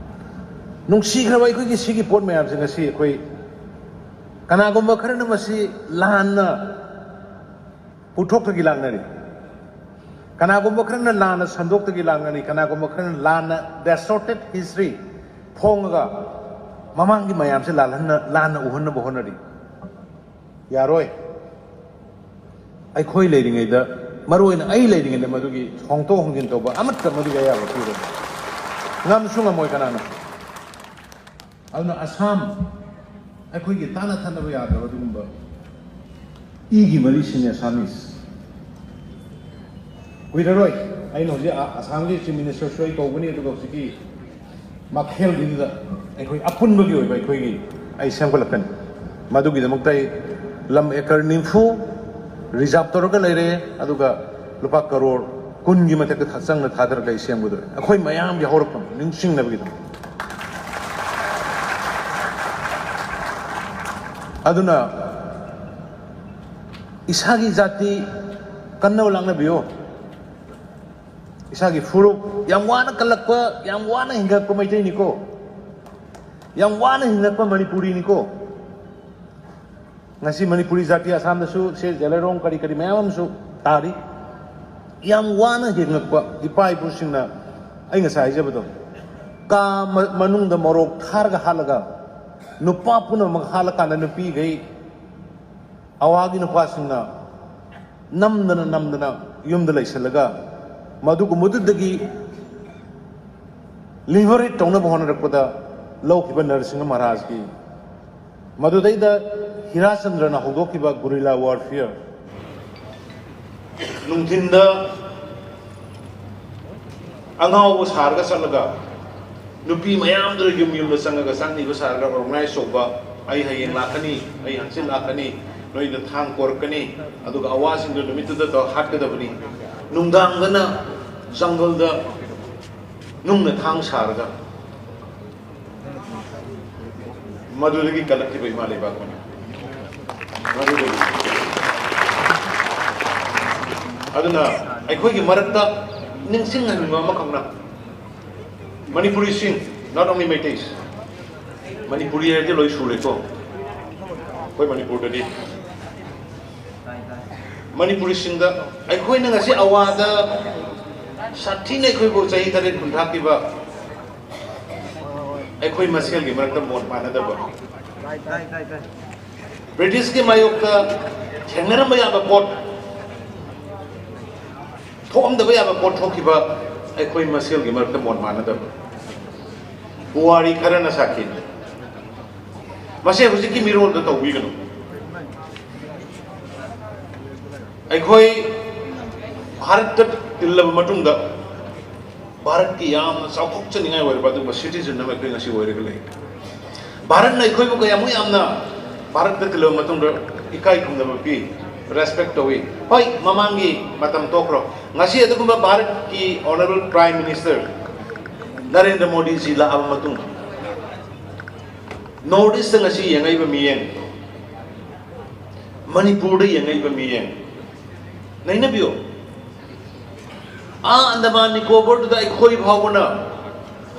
ꯅꯨꯡꯁꯤꯈ꯭ꯔꯕ ꯑꯩꯈꯣꯏꯒꯤ ꯁꯤꯒꯤ ꯄꯣꯠ ꯃꯌꯥꯝꯁꯦ ꯉꯁꯤ ꯑꯩꯈꯣꯏ ꯀꯅꯥꯒꯨꯝꯕ ꯈꯔꯅ ꯃꯁꯤ ꯂꯥꯟꯅ ꯄꯨꯊꯣꯛꯇꯒꯤ ꯂꯥꯛꯅꯔꯤ, ꯀꯅꯥꯒꯨꯝꯕ ꯈꯔꯅ ꯂꯥꯟꯅ ꯁꯟꯗꯣꯛꯇꯒꯤ ꯂꯥꯛꯅꯔꯤ, ꯀꯅꯥꯒꯨꯝꯕ ꯈꯔꯅ ꯂꯥꯟꯅ distorted history ꯐꯣꯡꯉꯒ ꯃꯃꯥꯡꯒꯤ ꯃꯌꯥꯝꯁꯦ ꯂꯥꯜꯍꯟꯅ ꯂꯥꯟꯅ ꯎꯍꯟꯅꯕ ꯍꯣꯠꯅꯔꯤ꯫ ꯌꯥꯔꯣꯏ꯫ ꯑꯩꯈꯣꯏ ꯂꯩꯔꯤꯉꯩꯗ, ꯃꯔꯨ ꯑꯣꯏꯅ ꯑꯩ ꯂꯩꯔꯤꯉꯩꯗ ꯃꯗꯨꯒꯤ ꯍꯣꯡꯗꯣꯛ ꯍꯣꯡꯖꯤꯟ ꯇꯧꯕ ꯑꯃꯠꯇ ꯃꯗꯨꯒꯤ ꯑꯌꯥꯕ ꯄꯤꯔꯣꯏ꯫ ꯉꯝꯁꯨ ꯉꯝꯃꯣꯏ ꯀꯅꯥꯅ꯫ ꯑꯗꯨꯅ ꯑꯁꯥꯝ, ꯑꯩꯈꯣꯏꯒꯤ ꯇꯥꯅ ꯊꯥꯅꯕ ꯌꯥꯗ꯭ꯔꯕ ꯑꯗꯨꯒꯨꯝꯕ ꯏꯒꯤ ꯃꯔꯤꯁꯤꯡꯅꯤ ꯑꯁꯥꯃꯤꯁ꯫ ꯀꯨꯏꯔꯔꯣꯏ꯫ ꯑꯩꯅ ꯍꯧꯖꯤꯛ ꯑ-, ꯑꯁꯥꯝꯒꯤ ꯆꯤꯐ ꯃꯤꯅꯤꯁꯇꯔꯁꯨ ꯑꯩ ꯀꯧꯒꯅꯤ, ꯑꯗꯨꯒ ꯍꯧꯖꯤꯛꯀꯤ ꯃꯈꯦꯜꯒꯤꯗꯨꯗ ꯑꯩꯈꯣꯏ ꯑꯄꯨꯟꯕꯒꯤ ꯑꯣꯏꯕ ꯑꯩꯈꯣꯏꯒꯤ ꯑꯩ ꯁꯦꯝꯒꯠꯂꯛꯀꯅꯤ꯫ ꯃꯗꯨꯒꯤꯗꯃꯛꯇ ꯑꯩ ꯂꯝ ꯑꯦꯀꯔ ꯅꯤꯐꯨ ꯔꯤꯖꯥꯕ ꯇꯧꯔꯒ ꯂꯩꯔꯦ, ꯑꯗꯨꯒ ꯂꯨꯄꯥ ꯀꯔꯣꯔ ꯀꯨꯟꯒꯤ ꯃꯊꯛꯇ ꯊ-, ꯆꯪꯅ ꯊꯥꯗꯔꯒ ꯑꯩ ꯁꯦꯝꯒꯗꯣꯏꯅꯤ, ꯑꯩꯈꯣꯏ ꯃꯌꯥꯝꯒꯤ ꯍꯧꯔꯛꯐꯝ ꯅꯤꯡꯁꯤꯡꯅꯕꯒꯤꯗꯃꯛ꯫ ꯑꯗꯨꯅ ꯏꯁꯥꯒꯤ ꯖꯥꯇꯤ ꯀꯟꯅꯕ ꯂꯥꯛꯅꯕꯤꯌꯨ꯫ ꯏꯁꯥꯒꯤ ꯐꯨꯔꯨꯞ, ꯌꯥꯝ ꯋꯥꯅ ꯀꯜꯂꯛꯄ, ꯌꯥꯝ ꯋꯥꯅ ꯍꯤꯡꯒꯠꯂꯛꯄ ꯃꯩꯇꯩꯅꯤꯀꯣ, ꯌꯥꯝ ꯋꯥꯅ ꯍꯤꯡꯒꯠꯄ ꯃꯅꯤꯄꯨꯔꯤꯅꯤꯀꯣ꯫ ꯉꯁꯤ ꯃꯅꯤꯄꯨꯔꯤ ꯖꯥꯇꯤ ꯑꯁꯥꯝꯗꯁꯨ ꯁꯦ ꯖꯦꯂꯩꯔꯣꯡ ꯀꯔꯤ ꯀꯔꯤ ꯃꯌꯥꯝ ꯑꯃꯁꯨ ꯇꯥꯔꯤ꯫ ꯌꯥꯝ ꯋꯥꯅ ꯍꯤꯡꯉꯛꯄ ꯏꯄꯥ ꯏꯄꯨꯁꯤꯡꯅ, ꯑꯩ ꯉꯁꯥꯏ ꯍꯥꯏꯖꯕꯗꯣ, ꯀꯥ ꯃ-, ꯃꯅꯨꯡꯗ ꯃꯣꯔꯣꯛ ꯊꯥꯔꯒ ꯍꯥꯠꯂꯒ, ꯅꯨꯄꯥ ꯄꯨꯝꯅꯃꯛ ꯍꯥꯠꯂꯀꯥꯟꯗ ꯅꯨꯄꯤꯈꯩ, ꯑꯋꯥꯒꯤ ꯅꯨꯄꯥꯁꯤꯡꯅ ꯅꯝꯗꯅ ꯅꯝꯗꯅ ꯌꯨꯝꯗ ꯂꯩꯁꯜꯂꯒ ꯃꯗꯨꯒꯨꯝꯕꯗꯨꯗꯒꯤ liberate ꯇꯧꯅꯕ ꯍꯣꯠꯅꯔꯛꯄꯗ ꯂꯧꯈꯤꯕ ꯅꯔꯁꯤꯡꯍ ꯃꯍꯥꯔꯥꯖꯀꯤ, ꯃꯗꯨꯗꯩꯗ ꯍꯤꯔꯥꯆꯟꯗ꯭ꯔꯅ ꯍꯧꯗꯣꯛꯈꯤꯕ guerrilla warfare, ꯅꯨꯡꯊꯤꯟꯗ ꯑꯉꯥꯎꯕ ꯁꯥꯔꯒ ꯆꯠꯂꯒ ꯅꯨꯄꯤ ꯃꯌꯥꯝꯗꯨꯅ ꯌꯨꯝ ꯌꯨꯝꯗ ꯆꯪꯉꯒ ꯆꯪꯅꯤꯕ ꯁꯥꯔꯒ organize ꯇꯧꯕ, "ꯑꯩ ꯍꯌꯦꯡ ꯂꯥꯛꯀꯅꯤ, ꯑꯩ ꯍꯪꯆꯤꯠ ꯂꯥꯛꯀꯅꯤ, ꯅꯣꯏꯗ ꯊꯥꯡ ꯄꯣꯔꯛꯀꯅꯤ, ꯑꯗꯨꯒ ꯑꯋꯥꯁꯤꯡꯗꯣ ꯅꯨꯃꯤꯠꯇꯨꯗ ꯇꯧꯔ ꯍꯥꯠꯀꯗꯕꯅꯤ"꯫ ꯅꯨꯡꯗꯥꯡꯗꯅ ꯖꯪꯒꯜꯗ ꯅꯨꯡꯅ ꯊꯥꯡ ꯁꯥꯔꯒ ꯃꯗꯨꯗꯒꯤ ꯀꯜꯂꯛꯈꯤꯕ ꯏꯃꯥ ꯂꯩꯕꯥꯛ ꯑꯃꯅꯤ꯫ ꯃꯗꯨꯗꯒꯤ꯫ ꯑꯗꯨꯅ ꯑꯩꯈꯣꯏꯒꯤ ꯃꯔꯛꯇ ꯅꯤꯡꯁꯤꯡꯍꯟꯅꯤꯡꯕ ꯑꯃꯈꯛꯅ, ꯃꯅꯤꯄꯨꯔꯤꯁꯤꯡ, not only ꯃꯩꯇꯩꯁ, ꯃꯅꯤꯄꯨꯔꯤ ꯍꯥꯏꯔꯗꯤ ꯂꯣꯏ ꯁꯨꯔꯦꯀꯣ꯫ ꯑꯩꯈꯣꯏ ꯃꯅꯤꯄꯨꯔꯗꯗꯤ, ꯃꯅꯤꯄꯨꯔꯤꯁꯤꯡꯗ ꯑꯩꯈꯣꯏꯅ ꯉꯁꯤ ꯑꯋꯥꯗ ꯁꯥꯊꯤꯅ ꯑꯩꯈꯣꯏꯕꯨ ꯆꯍꯤ ꯇꯔꯦꯠ ꯀꯨꯟ ꯊꯥꯈꯤꯕ ꯑꯩꯈꯣꯏ ꯃꯁꯦꯜꯒꯤ ꯃꯔꯛꯇ ꯃꯣꯠ ꯃꯥꯟꯅꯗꯕ, ꯕ꯭ꯔꯤꯇꯤꯁꯀꯤ ꯃꯥꯌꯣꯛꯇ ꯊꯦꯡꯅꯔꯝꯕ ꯌꯥꯕ ꯄꯣꯠ, ꯊꯣꯛꯑꯝꯗꯕ ꯌꯥꯕ ꯄꯣꯠ ꯊꯣꯛꯈꯤꯕ, ꯑꯩꯈꯣꯏ ꯃꯁꯦꯜꯒꯤ ꯃꯔꯛꯇ ꯃꯣꯠ ꯃꯥꯟꯅꯗꯕ ꯄꯨꯋꯥꯔꯤ ꯈꯔꯅ ꯁꯥꯈꯤ꯫ ꯃꯁꯤ ꯍꯧꯖꯤꯛꯀꯤ ꯃꯤꯔꯣꯜꯗ ꯇꯧꯕꯤꯒꯅꯨ꯫ ꯑꯩꯈꯣꯏ ꯚꯥꯔꯠꯇ ꯇꯤꯜꯂꯕ ꯃꯇꯨꯡꯗ ꯚꯥꯔꯠꯀꯤ ꯌꯥꯝꯅ ꯆꯥꯎꯊꯣꯛꯆꯅꯤꯡꯉꯥꯏ ꯑꯣꯏꯔꯕ ꯑꯗꯨꯒꯨꯝꯕ ꯁꯤꯇꯤꯖꯟ ꯑꯃ ꯑꯩꯈꯣꯏ ꯉꯁꯤ ꯑꯣꯏꯔꯒ ꯂꯩ꯫ ꯚꯥꯔꯠꯅ ꯑꯩꯈꯣꯏꯕꯨ ꯀꯌꯥꯃꯨꯛ ꯌꯥꯝꯅ ꯚꯥꯔꯠꯇ ꯇꯤꯜꯂꯕ ꯃꯇꯨꯡꯗ ꯏꯀꯥꯏ ꯈꯨꯝꯅꯕ ꯄꯤ, ꯔꯦꯁꯄꯦꯛ ꯇꯧꯏ꯫ ꯍꯣꯏ, ꯃꯃꯥꯡꯒꯤ ꯃꯇꯝ ꯇꯣꯛꯈ꯭ꯔꯣ, ꯉꯁꯤ ꯑꯗꯨꯒꯨꯝꯕ ꯚꯥꯔꯠꯀꯤ ꯑꯣꯅꯔꯦꯕꯜ ꯄ꯭ꯔꯥꯏꯝ ꯃꯤꯅꯤꯁꯇꯔ ꯅꯔꯦꯟꯗ꯭ꯔ ꯃꯣꯗꯤꯖꯤ ꯂꯥꯛꯑꯕ ꯃꯇꯨꯡ, ꯅꯣꯔꯠ ꯏꯁꯇ ꯉꯁꯤ ꯌꯦꯡꯉꯛꯏꯕ ꯃꯤꯠꯌꯦꯡ, ꯃꯅꯤꯄꯨꯔꯗ ꯌꯦꯡꯉꯛꯏꯕ ꯃꯤꯠꯌꯦꯡ ꯅꯩꯅꯕꯤꯌꯨ꯫ ꯑꯥ ꯑꯟꯗꯃꯥꯟ ꯅꯤꯀꯣꯕꯔꯗꯨꯗ ꯑꯩꯈꯣꯏ ꯐꯥꯎꯕꯅ,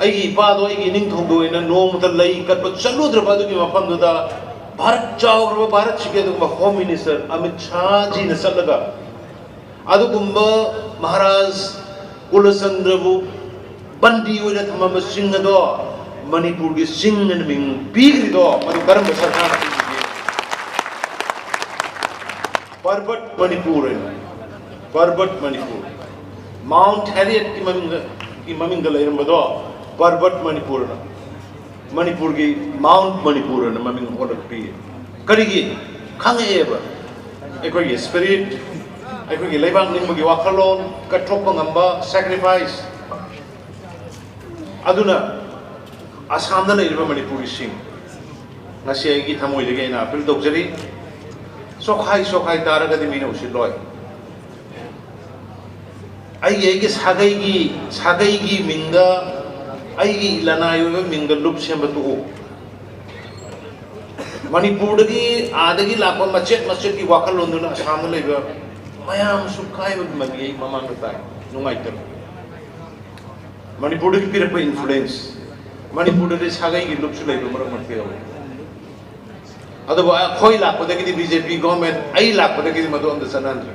ꯑꯩꯒꯤ ꯏꯄꯥꯗꯣ ꯑꯩꯒꯤ ꯏꯅꯤꯡꯊꯧꯗꯣ ꯑꯣꯏꯅ ꯅꯣꯡꯃꯇ ꯂꯩ ꯀꯠꯄ ꯆꯠꯂꯨꯗ꯭ꯔꯕ ꯑꯗꯨꯒꯤ ꯃꯐꯝꯗꯨꯗ, ꯚꯥꯔꯠ ꯆꯥꯎꯈ꯭ꯔꯕ ꯚꯥꯔꯠꯁꯤꯒꯤ ꯑꯗꯨꯒꯨꯝꯕ ꯍꯣꯝ ꯃꯤꯅꯤꯁꯇꯔ ꯑꯃꯤꯠ ꯁꯥꯍꯖꯤꯅ ꯆꯠꯂꯒ ꯑꯗꯨꯒꯨꯝꯕ ꯃꯍꯥꯔꯥꯖ ꯀꯨꯂꯆꯟꯗ꯭ꯔꯕꯨ ꯕꯟꯗꯤ ꯑꯣꯏꯅ ꯊꯝꯃꯝꯕ ꯆꯤꯡ ꯑꯗꯣ ꯃꯅꯤꯄꯨꯔꯒꯤ ꯆꯤꯡ ꯑꯅ ꯃꯤꯡ ꯄꯤꯈ꯭ꯔꯤꯗꯣ ꯃꯗꯨ ꯀꯔꯝꯕ ꯁꯔꯀꯥꯔꯅ ꯄꯤꯈꯤꯒꯦ? ꯄꯔꯕꯠ ꯃꯅꯤꯄꯨꯔ ꯍꯥꯏꯅ, ꯄꯔꯕꯠ ꯃꯅꯤꯄꯨꯔ, ꯃꯥꯎꯟꯠ ꯍꯦꯔꯤꯌꯠꯀꯤ ꯃꯃꯤꯡꯗ, ꯒꯤ ꯃꯃꯤꯡꯗ ꯂꯩꯔꯝꯕꯗꯣ ꯄꯔꯕꯠ ꯃꯅꯤꯄꯨꯔꯅ, ꯃꯅꯤꯄꯨꯔꯒꯤ ꯃꯥꯎꯟꯠ ꯃꯅꯤꯄꯨꯔ ꯑꯅ ꯃꯃꯤꯡ ꯑꯣꯜꯂꯛꯄꯤ꯫ ꯀꯔꯤꯒꯤ? ꯈꯪꯉꯛꯑꯦꯕ꯫ ꯑꯩꯈꯣꯏꯒꯤ ꯁ꯭ꯄꯤꯔꯤꯠ, ꯑꯩꯈꯣꯏꯒꯤ ꯂꯩꯕꯥꯛ ꯅꯤꯡꯕꯒꯤ ꯋꯥꯈꯜꯂꯣꯟ, ꯀꯠꯊꯣꯛꯄ ꯉꯝꯕ, ꯁꯦꯀ꯭ꯔꯤꯐꯥꯏꯁ꯫ ꯑꯗꯨꯅ ꯑꯁꯥꯝꯗ ꯂꯩꯔꯤꯕ ꯃꯅꯤꯄꯨꯔꯤꯁꯤꯡ, ꯉꯁꯤ ꯑꯩꯒꯤ ꯊꯃꯣꯏꯗꯒꯤ ꯑꯩꯅ ꯑꯥꯄꯤꯜ ꯇꯧꯖꯔꯤ꯫ ꯆꯣꯈꯥꯏ ꯆꯣꯈꯥꯏ ꯇꯥꯔꯒꯗꯤ ꯃꯤꯅ ꯎꯁꯤꯠꯂꯣꯏ꯫ ꯑꯩꯒꯤ, ꯑꯩꯒꯤ ꯁꯥꯒꯩꯒꯤ, ꯁꯥꯒꯩꯒꯤ ꯃꯤꯡꯗ, ꯑꯩꯒꯤ ꯂꯅꯥꯏ ꯑꯣꯏꯕ ꯃꯤꯡꯗ ꯂꯨꯞ ꯁꯦꯝꯕ ꯇꯣꯛꯎ꯫ ꯃꯅꯤꯄꯨꯔꯗꯒꯤ ꯑꯥꯗꯒꯤ ꯂꯥꯛꯄ ꯃꯆꯦꯠ ꯃꯆꯦꯠꯀꯤ ꯋꯥꯈꯜꯂꯣꯟꯗꯨꯅ ꯑꯁꯥꯝꯗ ꯂꯩꯕ ꯃꯌꯥꯝꯁꯨ ꯀꯥꯏꯕꯒꯤ ꯃꯃꯤ ꯑꯩ ꯃꯃꯥꯡꯗ ꯇꯥꯏ꯫ ꯅꯨꯡꯉꯥꯏꯇꯕ꯫ ꯃꯅꯤꯄꯨꯔꯗꯒꯤ ꯄꯤꯔꯛꯄ ꯏꯟꯐ꯭ꯂꯨꯌꯦꯟꯁ, ꯃꯅꯤꯄꯨꯔꯗꯗꯤ ꯁꯥꯒꯩꯒꯤ ꯂꯨꯞꯁꯨ ꯂꯩꯕ ꯃꯔꯛ ꯃꯔꯛꯇ ꯌꯥꯎꯏ꯫ ꯑꯗꯨꯕꯨ ꯑꯩꯈꯣꯏ ꯂꯥꯛꯄꯗꯒꯤꯗꯤ, ꯕꯤ ꯖꯦ ꯄꯤ ꯒꯣꯔꯃꯦꯟ ꯑꯩ ꯂꯥꯛꯄꯗꯒꯤꯗꯤ ꯃꯗꯨ ꯑꯝꯇ ꯆꯠꯅꯍꯟꯗ꯭ꯔꯦ꯫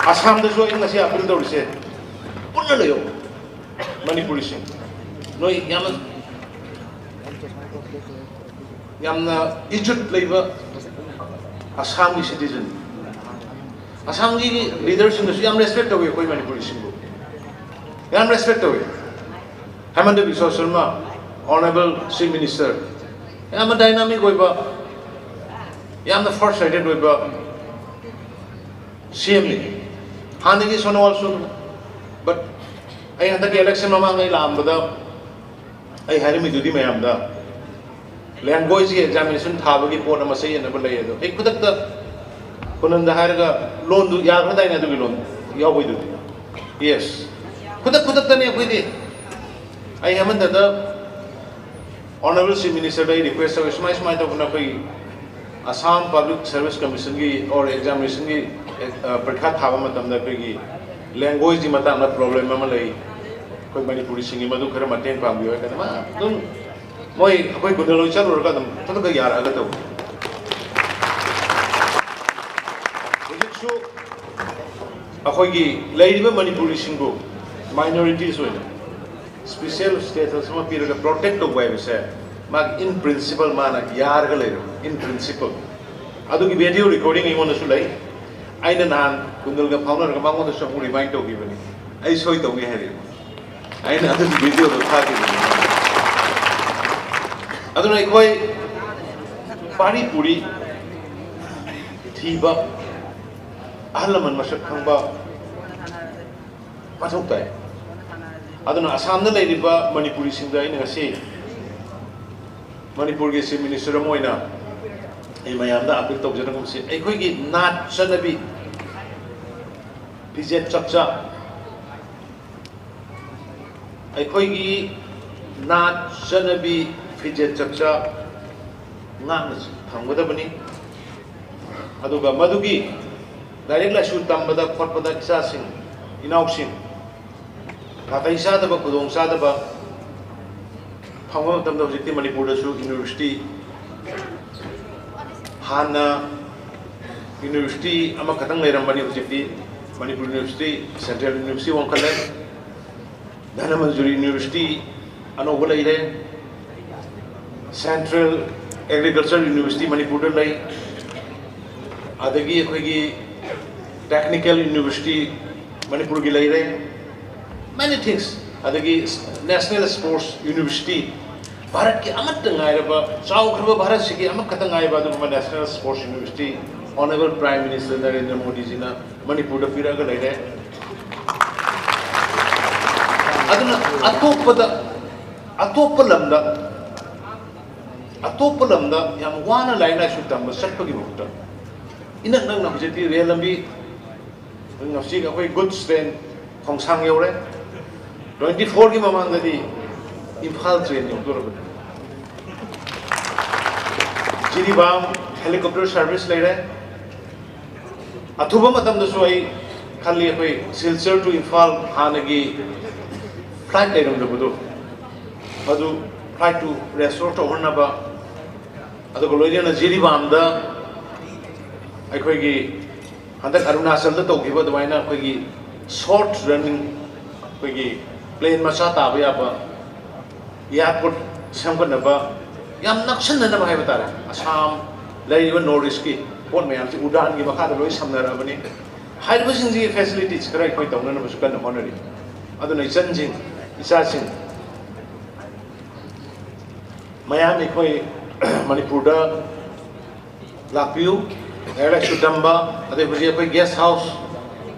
ꯑꯁꯥꯝꯗꯁꯨ ꯑꯩ ꯉꯁꯤ ꯑꯄꯤꯜ ꯇꯧꯔꯤꯁꯦ, ꯄꯨꯟꯅ ꯂꯩꯌꯣ ꯃꯅꯤꯄꯨꯔꯤꯁꯤꯡ꯫ ꯅꯣꯏ ꯌꯥꯝꯅ, ꯌꯥꯝꯅ ꯏꯖꯠ ꯂꯩꯕ ꯑꯁꯥꯝꯒꯤ ꯁꯤꯇꯤꯖꯟ꯫ ꯑꯁꯥꯝꯒꯤ ꯂꯤꯗꯔꯁꯤꯡꯅꯁꯨ ꯌꯥꯝ ꯔꯦꯁꯄꯦꯛ ꯇꯧꯏ ꯑꯩꯈꯣꯏ ꯃꯅꯤꯄꯨꯔꯤꯁꯤꯡꯕꯨ, ꯌꯥꯝ ꯔꯦꯁꯄꯦꯛ ꯇꯧꯏ꯫ ꯍꯦꯃꯟꯇ ꯕꯤꯁ꯭ꯋꯥ ꯁꯔꯃ, ꯑꯣꯅꯔꯦꯕꯜ ꯆꯤꯐ ꯃꯤꯅꯤꯁꯇꯔ, ꯌꯥꯝꯅ ꯗꯥꯏꯅꯥꯃꯤꯛ ꯑꯣꯏꯕ, ꯌꯥꯝꯅ ꯐꯥꯔꯁ ꯔꯦꯇꯦꯠ ꯑꯣꯏꯕ ꯁꯤ ꯑꯦꯝꯅꯤ꯫ ꯍꯥꯟꯅꯒꯤ ꯁꯣꯅꯣꯋꯥꯜꯁꯨ, ꯕꯠ ꯑꯩ ꯍꯟꯗꯛꯀꯤ ꯏꯂꯦꯛꯁꯟ ꯃꯃꯥꯡ ꯑꯩ ꯂꯥꯛꯑꯝꯕꯗ ꯑꯩ ꯍꯥꯏꯔꯝꯃꯤꯗꯨꯗꯤ ꯃꯌꯥꯝꯗ, ꯂꯦꯡꯒ꯭ꯋꯦꯖꯀꯤ ꯑꯦꯛꯖꯥꯃꯤꯅꯦꯁꯟ ꯊꯥꯕꯒꯤ ꯄꯣꯠ ꯑꯃ ꯆꯌꯦꯠꯅꯕ ꯂꯩ꯫ ꯑꯗꯣ ꯑꯩ ꯈꯨꯗꯛꯇ ꯈꯨꯅꯟꯗ ꯍꯥꯏꯔꯒ, "ꯂꯣꯟꯗꯨ ꯌꯥꯈ꯭ꯔꯗꯥꯏꯅꯦ? ꯑꯗꯨꯒꯤ ꯂꯣꯟ ꯌꯥꯎꯕꯩꯗꯨꯗꯤ?" ꯌꯦꯁ, ꯈꯨꯗꯛ ꯈꯨꯗꯛꯇꯅꯦ ꯑꯩꯈꯣꯏꯗꯤ꯫ ꯑꯩ ꯍꯦꯃꯟꯇꯗ ꯑꯣꯅꯔꯦꯕꯜ ꯆꯤꯐ ꯃꯤꯅꯤꯁꯇꯔꯗ ꯑꯩ ꯔꯤꯀ꯭ꯋꯦꯁ ꯇꯧꯋꯦ, ꯁꯨꯃꯥꯏ ꯁꯨꯃꯥꯏꯅ ꯇꯧꯗꯅ ꯑꯩꯈꯣꯏꯒꯤ ꯑꯁꯥꯝ ꯄꯕ꯭ꯂꯤꯛ ꯁꯔꯚꯤꯁ ꯀꯃꯤꯁꯟꯒꯤ ꯑꯣꯔ ꯑꯦꯛꯖꯥꯃꯤꯅꯦꯁꯟꯒꯤ, ꯑ, ꯄꯔꯤꯈꯥ ꯊꯥꯕ ꯃꯇꯝꯗ ꯑꯩꯈꯣꯏꯒꯤ ꯂꯦꯡꯒ꯭ꯋꯦꯖꯀꯤ ꯃꯇꯥꯡꯗ ꯄ꯭ꯔꯣꯕ꯭ꯂꯦꯝ ꯑꯃ ꯂꯩ, ꯑꯩꯈꯣꯏ ꯃꯅꯤꯄꯨꯔꯤꯁꯤꯡꯒꯤ ꯃꯗꯨ ꯈꯔ ꯃꯇꯦꯡ ꯄꯥꯡꯕꯤꯌꯨ ꯍꯥꯏꯔ ꯀꯥꯟꯗ ꯃꯥ ꯑꯗꯨꯝ ꯃꯣꯏ ꯑꯩꯈꯣꯏ ꯒꯨꯟꯗ ꯂꯣꯏ ꯆꯠꯂꯨꯔꯒ ꯑꯗꯨꯝ ꯈꯨꯗꯛꯇ ꯌꯥꯔꯛꯑꯒ ꯇꯧꯕ꯫ ꯍꯧꯖꯤꯛꯁꯨ ꯑꯩꯈꯣꯏꯒꯤ ꯂꯩꯔꯤꯕ ꯃꯅꯤꯄꯨꯔꯤꯁꯤꯡꯕꯨ ꯃꯥꯏꯅꯣꯔꯤꯇꯤꯁ ꯑꯣꯏꯅ ꯁ꯭ꯄꯤꯁꯦꯜ ꯁ꯭ꯇꯦꯇꯁ ꯑꯃ ꯄꯤꯔꯒ ꯄ꯭ꯔꯣꯇꯦꯛ ꯇꯧꯕ ꯍꯥꯏꯕꯁꯦ ꯃꯥꯒꯤ ꯏꯟ ꯄ꯭ꯔꯤꯟꯁꯤꯄꯜ ꯃꯥꯅ ꯌꯥꯔꯒ ꯂꯩꯔꯕ, ꯏꯟ ꯄ꯭ꯔꯤꯟꯁꯤꯄꯜ꯫ ꯑꯗꯨꯒꯤ ꯚꯤꯗꯤꯑꯣ ꯔꯦꯀꯣꯔꯗꯤꯡ ꯑꯩꯉꯣꯟꯗꯁꯨ ꯂꯩ꯫ ꯑꯩꯅ ꯅꯍꯥꯟ ꯀꯨꯟꯗꯜꯒ ꯐꯥꯎꯅꯔꯒ ꯃꯉꯣꯟꯗꯁꯨ ꯑꯃꯨꯛ ꯔꯤꯃꯥꯏꯟ ꯇꯧꯈꯤꯕꯅꯤ, ꯑꯩ ꯁꯣꯏ ꯇꯧꯅꯤ ꯍꯥꯏꯔꯛꯑꯦ꯫ ꯑꯩꯅ ꯑꯗꯨꯒꯤ ꯚꯤꯗꯤꯑꯣꯗꯣ ꯊꯥꯈꯤꯕꯅꯤ꯫ ꯑꯗꯨꯅ ꯑꯩꯈꯣꯏ ꯄꯥꯔꯤ ꯄꯨꯔꯤ ꯊꯤꯕ, ꯑꯍꯜ ꯂꯃꯟ ꯃꯁꯛ ꯈꯪꯕ ꯃꯊꯧ ꯇꯥꯏ꯫ ꯑꯗꯨꯅ ꯑꯁꯥꯝꯗ ꯂꯩꯔꯤꯕ ꯃꯅꯤꯄꯨꯔꯤꯁꯤꯡꯗ ꯑꯩꯅ ꯉꯁꯤ ꯃꯅꯤꯄꯨꯔꯒꯤ ꯆꯤꯐ ꯃꯤꯅꯤꯁꯇꯔ ꯑꯃ ꯑꯣꯏꯅ ꯑꯩ ꯃꯌꯥꯝꯗ ꯑꯄꯤꯜ ꯇꯧꯖꯅꯤꯡꯕꯁꯤ, ꯑꯩꯈꯣꯏꯒꯤ ꯅꯥꯠ ꯆꯠꯅꯕꯤ, ꯐꯤꯖꯦꯠ ꯆꯛꯆꯥ, ꯑꯩꯈꯣꯏꯒꯤ ꯅꯥꯠ ꯆꯠꯅꯕꯤ, ꯐꯤꯖꯦꯠ ꯆꯛꯆꯥ ꯉꯥꯛꯅ ꯊꯝꯒꯗꯕꯅꯤ꯫ ꯑꯗꯨꯒ ꯃꯗꯨꯒꯤ ꯂꯥꯏꯔꯤꯛ ꯂꯥꯏꯁꯨ ꯇꯝꯕꯗ ꯈꯣꯠꯄꯗ ꯏꯆꯥꯁꯤꯡ ꯏꯅꯥꯎꯁꯤꯡ ꯅꯥꯇꯩ ꯆꯥꯗꯕ, ꯈꯨꯗꯣꯡ ꯆꯥꯗꯕ ꯐꯪꯕ ꯃꯇꯝꯗ ꯍꯧꯖꯤꯛꯇꯤ ꯃꯅꯤꯄꯨꯔꯗꯁꯨ ꯌꯨꯅꯤꯚꯔꯁꯤꯇꯤ, ꯍꯥꯟꯅ ꯌꯨꯅꯤꯚꯔꯁꯤꯇꯤ ꯑꯃꯈꯛꯇꯪ ꯂꯩꯔꯝꯕꯅꯤ, ꯍꯧꯖꯤꯛꯇꯤ ꯃꯅꯤꯄꯨꯔ ꯌꯨꯅꯤꯚꯔꯁꯤꯇꯤ, ꯁꯦꯟꯇ꯭ꯔꯦꯜ ꯌꯨꯅꯤꯚꯔꯁꯤꯇꯤ ꯋꯥꯡꯈꯠꯂꯦ, ꯙꯅꯃꯟꯖꯨꯔꯤ ꯌꯨꯅꯤꯚꯔꯁꯤꯇꯤ ꯑꯅꯧꯕ ꯂꯩꯔꯦ, ꯁꯦꯟꯇ꯭ꯔꯦꯜ ꯑꯦꯒ꯭ꯔꯤꯀꯜꯆꯔ ꯌꯨꯅꯤꯚꯔꯁꯤꯇꯤ ꯃꯅꯤꯄꯨꯔꯗ ꯂꯩ, ꯑꯗꯒꯤ ꯑꯩꯈꯣꯏꯒꯤ ꯇꯦꯛꯅꯤꯀꯦꯜ ꯌꯨꯅꯤꯚꯔꯁꯤꯇꯤ ꯃꯅꯤꯄꯨꯔꯒꯤ ꯂꯩꯔꯦ, many things, ꯑꯗꯒꯤ ꯅꯦꯁꯅꯦꯜ ꯁ꯭ꯄꯣꯔꯠꯁ ꯌꯨꯅꯤꯚꯔꯁꯤꯇꯤ, ꯚꯥꯔꯠꯀꯤ ꯑꯃꯠꯇ ꯉꯥꯏꯔꯕ, ꯆꯥꯎꯈ꯭ꯔꯕ ꯚꯥꯔꯠꯁꯤꯒꯤ ꯑꯃꯈꯛꯇ ꯉꯥꯏꯕ ꯑꯗꯨꯒꯨꯝꯕ national sports university Honourable Prime Minister Narendra ꯃꯣꯗꯤꯖꯤꯅ ꯃꯅꯤꯄꯨꯔꯗ ꯄꯤꯔꯛꯑꯒ ꯂꯩꯔꯦ꯫ ꯑꯗꯨꯅ ꯑꯇꯣꯞꯄꯗ, ꯑꯇꯣꯞꯄ ꯂꯝꯗ, ꯑꯇꯣꯞꯄ ꯂꯝꯗ ꯌꯥꯝ ꯋꯥꯅ ꯂꯥꯏꯔꯤꯛ ꯂꯥꯏꯁꯨ ꯇꯝꯕ ꯆꯠꯄꯒꯤ ꯃꯍꯨꯠꯇ ꯏꯅꯛ ꯅꯛꯅ ꯍꯧꯖꯤꯛꯇꯤ ꯔꯦꯜ ꯂꯝꯕꯤ, ꯉꯁꯤ ꯑꯩꯈꯣꯏ ꯒꯨꯗꯁ ꯇ꯭ꯔꯦꯟ ꯈꯣꯡꯁꯥꯡ ꯌꯧꯔꯦ꯫ Twenty fourꯒꯤ ꯃꯃꯥꯡꯗꯗꯤ ꯏꯝꯐꯥꯜ ꯇ꯭ꯔꯦꯟ ꯌꯧꯗꯣꯔꯕꯅꯤ꯫ ꯖꯤꯔꯤꯕꯥꯝ ꯍꯦꯂꯤꯀꯣꯞꯇꯔ ꯁꯥꯔꯚꯤꯁ ꯂꯩꯔꯦ꯫ ꯑꯊꯨꯕ ꯃꯇꯝꯗꯁꯨ ꯑꯩ ꯈꯜꯂꯤ, ꯑꯩꯈꯣꯏ ꯁꯤꯜꯆꯔ to ꯏꯝꯐꯥꯜ ꯍꯥꯟꯅꯒꯤ ꯐ꯭ꯂꯥꯏꯠ ꯂꯩꯔꯝꯗꯕꯗꯣ, ꯃꯗꯨ ꯐ꯭ꯂꯥꯏꯠꯇꯨ ꯔꯦꯁꯇꯣꯔ ꯇꯧꯍꯟꯅꯕ, ꯑꯗꯨꯒ ꯂꯣꯏꯅꯅ ꯖꯤꯔꯤꯕꯥꯝꯗ ꯑꯩꯈꯣꯏꯒꯤ ꯍꯟꯗꯛ ꯑꯔꯨꯅꯥꯆꯜꯗ ꯇꯧꯈꯤꯕ ꯑꯗꯨꯃꯥꯏꯅ ꯑꯩꯈꯣꯏꯒꯤ ꯁꯣꯔꯠ ꯔꯟꯅꯤꯡ, ꯑꯩꯈꯣꯏꯒꯤ ꯄ꯭ꯂꯦꯟ ꯃꯆꯥ ꯇꯥꯕ ꯌꯥꯕ ꯏꯌꯥꯔꯄꯣꯔꯠ ꯁꯦꯝꯒꯠꯅꯕ, ꯌꯥꯝ ꯅꯛꯁꯟꯅꯅꯕ ꯍꯥꯏꯕ ꯇꯥꯔꯦ꯫ ꯑꯁꯥꯝ, ꯂꯩꯔꯤꯕ ꯅꯣꯔꯠ ꯏꯁꯀꯤ ꯄꯣꯠ ꯃꯌꯥꯝꯁꯤ ꯎꯗꯥꯟꯒꯤ ꯃꯈꯥꯗ ꯂꯣꯏ ꯁꯝꯅꯔꯛꯑꯕꯅꯤ꯫ ꯍꯥꯏꯔꯤꯕꯁꯤꯡꯁꯤꯒꯤ ꯐꯦꯁꯤꯂꯤꯇꯤꯁ ꯈꯔ ꯑꯩꯈꯣꯏ ꯇꯧꯅꯅꯕꯁꯨ ꯀꯟꯅ ꯍꯣꯠꯅꯔꯤ꯫ ꯑꯗꯨꯅ ꯏꯆꯟꯁꯤꯡ, ꯏꯆꯥꯁꯤꯡ, ꯃꯌꯥꯝ ꯑꯩꯈꯣꯏ ꯃꯅꯤꯄꯨꯔꯗ ꯂꯥꯛꯄꯤꯌꯨ, ꯂꯥꯏꯔꯤꯛ ꯂꯥꯏꯁꯨ ꯇꯝꯕ, ꯑꯗꯩ ꯍꯧꯖꯤꯛ ꯑꯩꯈꯣꯏ ꯒꯦꯁ ꯍꯥꯎꯁ